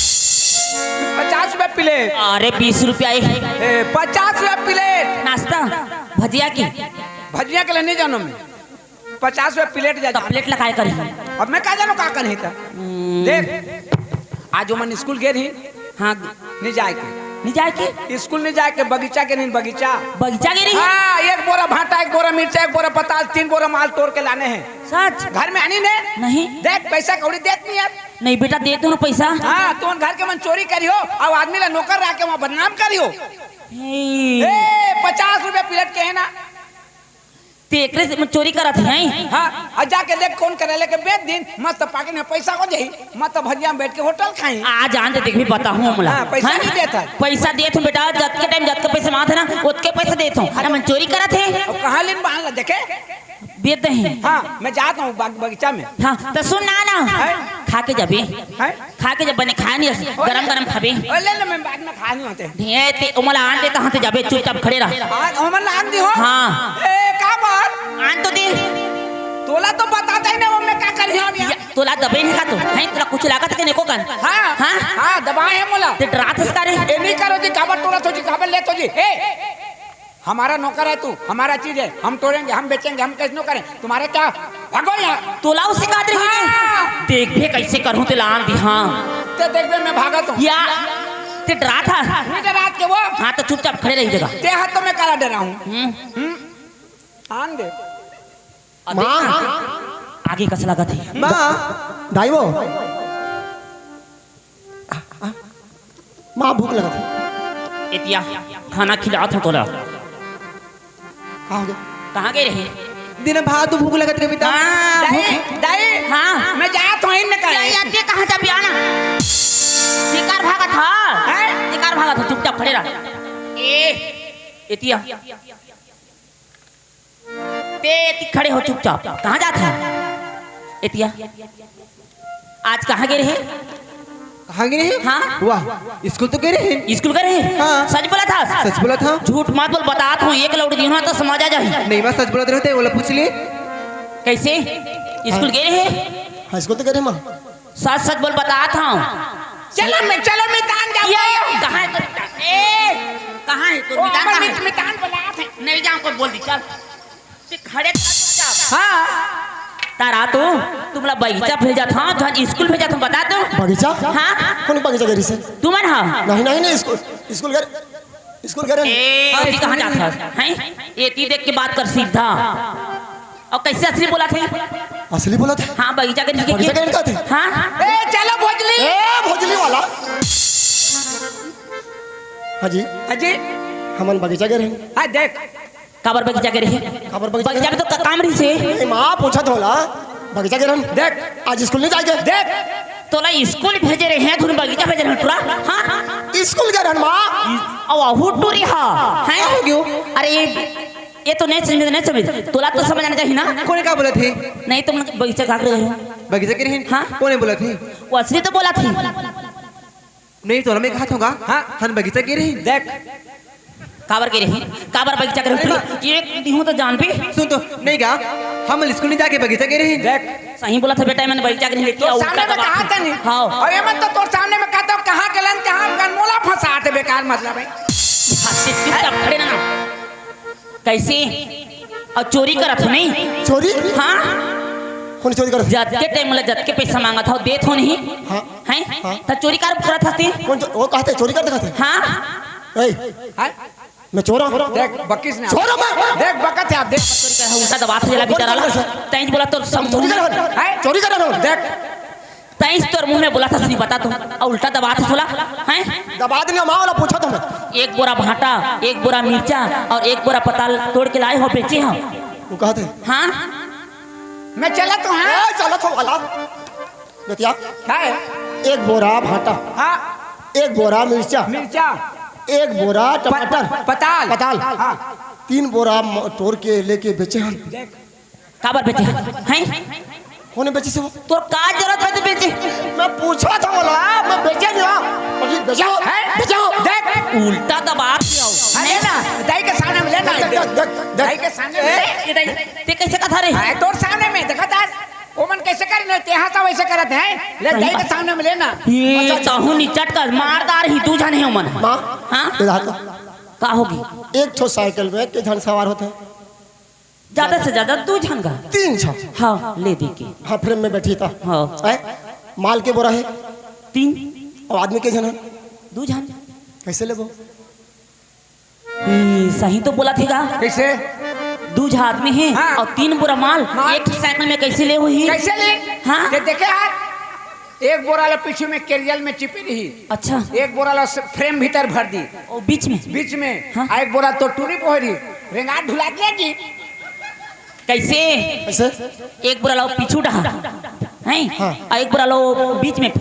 पचास रुपया प्लेट। अरे, बीस रुपया ए। ए, पचास रुपया प्लेट। नाश्ता, भजिया की? भजिया के लिए नहीं जानो मैं। पचास रुपया प्लेट जा। त प्लेट ला काय करही? अब मैं का जानो का करही त। हम्म। देख, आज ओमन स्कूल गे रही। हाँ। नहीं जाए के। नहीं जाए के? स्कूल नहीं जाए के, बगीचा गे रही, बगीचा। बगीचा गे रही? हाँ, एक बोरा भाटा, एक बोरा मिर्चा, एक बोरा पताल, तीन बोरा माल तोड़ के लाने हैं। सच? घर में आनी ने? नहीं। देख, पैसा कौड़ी देत नहीं यार। नहीं बेटा, देत हूँ ना पैसा। हाँ, तुमन घर के मन चोरी करिहो, अउ आदमी ला नौकर रख के वहाँ बदनाम करिहो। हे। ए, पचास रुपया प्लेट के है ना? ते एकरे से चोरी करत हे, हैं? हाँ, आ जाके देख कौन करे लेके बेच दिन, मस्त पाकेट में पैसा हो जाही, मस्त भजिया में बैठ के होटल खाई। आ जान दे, देख भी बताहूँ हमला। हाँ, पैसा हाँ? नहीं देत हे। पैसा देत हूँ बेटा, जतके टाइम जतके पैसे मांगत हे ना, ओतके पैसे देत हूँ। अरे हमन चोरी करत हे। अब कहाँ लेन बहान ला देखे? बेच दे हैं। हाँ, मैं जात हूँ बाग-, बगीचा में। हाँ, त सुन ना, ना। हैं? खा के जाबे। हैं? खा के जब बने खाए नहीं, ओए। गरम गरम खाबे। ओए, ले ले, मैं बाद में खा नहीं होते। नहीं, ते ओमला आन दे, कहाँ ते जाबे, चुपचाप खड़े रह। आज ओमन ला आन दी हो? हाँ। ए, का बात? आन तो दे। तोला तो बताता ही ना, वो मैं का कर रही हूँ या, तोला दबे नहीं का तो, हैं, तोला कुछ लागत के नेको कन? हाँ। हाँ? हाँ, दबाए है मोला। ते डरात हस का रे? ए, नहीं करो जी, काबर टोला थो जी, काबर ले थो जी। ए, हमारा नौकर है तू, हमारा चीज है, हम तोड़ेंगे, हम बेचेंगे, हम कैसे नौकर हैं, तुम्हारे क्या? भागो यहाँ। तोला उसे काट रही है? हाँ। देख बे कैसे करूँ ते लान दी, हाँ। ते देख बे मैं भागत हूँ। या, ते डरा था? नहीं डरात के वो। हाँ तो चुपचाप खड़े रही जगह। ते हाथ तो मैं काला डरा हूँ। हम्म। हम्म। आन दे। अबे, माँ। आगे कस लागत है। माँ। दाई वो। माँ, भूख लगत हे। एतिया, खाना खिलात हूँ तोला। का हो गे? कहाँ गे रहे? दिन भर तो भूख लगत रहे बेटा। हाँ, दाई, भूख। दाई, हाँ। मैं जात हूँ, इन्ने का या, है। या, ते कहाँ जा पियाना? बेकार भागत हा। हैं? बेकार भागत हा, चुपचाप खड़े रह। ए, एतिया। ते एती खड़े हो चुपचाप। कहाँ जात हे? एतिया। आज कहाँ गे रहे? कहाँ गे रहे? हाँ। वाह, स्कूल तो गे रहे। स्कूल गे रहे? हाँ। सच बोलत हस? सच बोलत हूँ। झूठ मत बोल, बतात हूँ, एक लौड़ी दिहूँ ना तो समझ आ जाही। नहीं, मैं सच बोलत रहे ते, ओला पूछ ले। कैसे? स्कूल गे रहे? हाँ, स्कूल तो गे रहे माँ। सच सच बोल, बतात हूँ। चलो मैं, चलो मैं तान जाऊँ। ये कहाँ है तो? ए, कहाँ है तो? ओ, मितान हमर कहाँ है? मित-, मितान बलात है। नहीं जाऊँ को बोल दी, चल। ते खड़े था चुपचाप। हाँ। तारा तू, तुमला बगीचा भेजत हूँ, जहाँ स्कूल भेजत हूँ, बता दो। बगीचा? हाँ। कौन बगीचा गे रहिस? तुमन हा? नहीं, नहीं, नहीं, स्कूल, स्कूल गे, स्कूल गे रहे। ए, हाँ, अभी कहाँ जात हस? हैं? एती देख के बात कर सीधा। अउ कैसे असली बोलत हे? असली बोलत हे? हाँ, बगीचा के नीचे बगीचा के नीचे? हाँ। ए, चलो भोजली। ए, भोजली वाला। हाँ जी। हाँ जी। हमन बगीचा गे रहे। हाँ, देख। काबर बगीचा गे रहे? काबर बगीचा बगीचा में तो क-, काम रहिसे। ए, माँ पूछत होला। बगीचा गे रहे। देख। आज स्कूल नहीं जाएंगे। देख। तोला स्कूल भेजे रहे हैं, तूने बगीचा भेजे रहे टुरा? हाँ? स्कूल गे रहे माँ। अउ आहू टूरी हा। हैं? का हो गयो? अरे, ये तो नहीं समझ, नहीं समझ। तोला तो समझ आना चाहिए ना। कोने का बोलत हे? नहीं, तुम बगीचा का कर रहे हो? बगीचा के रहे? हाँ। कोने बोलत हे? वो असली तो बोलत हे। नहीं, तोला मैं कहा था। हाँ। हम बगीचा गे रहे। देख। काबर गे रहे? काबर बगीचा गे रहे? अरे बा- एक दिहूँ तो जान भी। सुन तो, नहीं गा, हम स्कूल नहीं जाके बगीचा गे रहे। देख। सही बोलत हे बेटा, मैंने बगीचा गे रहे। तोर सामने में कहा था नहीं। हाँ। अउ ये मन तो तोर सामने में कहा था, कहाँ के लन, कहाँ के लन, मोला फंसात हे बेकार मतलब है। हाँ, ते चुपचाप खड़े रहना। कैसे? अउ चोरी करत हो नहीं? चोरी? हाँ। कौन चोरी करत? जतके टाइम ला जतके पैसा मांगत हो, देत हो नहीं? हाँ। हैं? हाँ। त चोरी काबर करत हस ते? कौन चो-, वो कहते चोरी करत हे? हाँ। ए, हाँ? मैं चोर हूँ। देख, बकिस ना। चोर हूँ मैं। देख, बकत हे आप, देख। उल्टा दबात हे जला बेचारा ला। कौन चोर हे? तैं बोला तो चोरी करत हे? हैं? चोरी करत हे? देख। तैं तोर मुँह में बोलत हस नहीं बता तो, अउ उल्टा दबात हे तोला, हैं? दबात नहीं, माँ वाला पूछा तो मैं। एक बोरा भाटा, एक बोरा मिर्चा अउ एक बोरा पताल तोड़ के लाए हो, बेचे हो। वो कहते? हाँ? मैं चलत हूँ, हाँ? ए, चलत हो वाला। बेटिया, का है? एक बोरा भाटा। हाँ। एक बोरा मिर्चा। मिर्चा। एक बोरा टमाटर। प-, पताल। पताल। हाँ। तीन बोरा म-, तोड़ के लेके बेचे हम। देख। काबर बेचे? हैं? कोने बेचिस वो? तोर का जरूरत हे ते बेचे? मैं पूछत हंव वोला, मैं बेचे नइ हंव। अजी, बेचे हंव, हैं? बेचे हंव। देख, उल्टा दबा दिया हो। हाँ, ले ना, दाई के सामने में ले ना। देख, देख, देख, देख। दाई के सामने में ले। ए, ए, दाई, ते कइसे कथा रे? हाँ, तोर सामने में, देखा तार, वो मन कइसे करे ना, तेहा तो वइसे करत हे। ले, दाई के सामने में ले ना। ये ताहू निचट कर मार डारही, दू झन हे ओमन। माँ, हाँ? ये रहा तो। का होगे? एक ठो साइकिल में के झन सवार होथे? जादा से जादा दू झन गा। तीन झन। हाँ, ले दे के। हाँ, फ्रेम में बैठी त। हाँ। हैं? माल के बोरा हे? तीन। अउ आदमी के झन हे? दू झन। कइसे लेबो? ई, सही तो बोलथे गा। कइसे? दू झन आदमी हे हाँ। अउ तीन बोरा माल, माल। एक ठो साइकिल में कइसे ले होही? कइसे ले? हाँ। ये देखे यार, एक बोरा ला पीछू में कैरियर में चिपे रही। अच्छा। एक बोरा ला स-, फ्रेम भीतर भर दी। ओ, बीच में? बीच में। हाँ। आ एक बोरा तो टूरी पोहरी, रेंगाट ढुला दिया जी। कइसे? कइसे? एक बोरा ला पीछू डहा, हैं? हाँ। आ एक बोरा ला बीच में,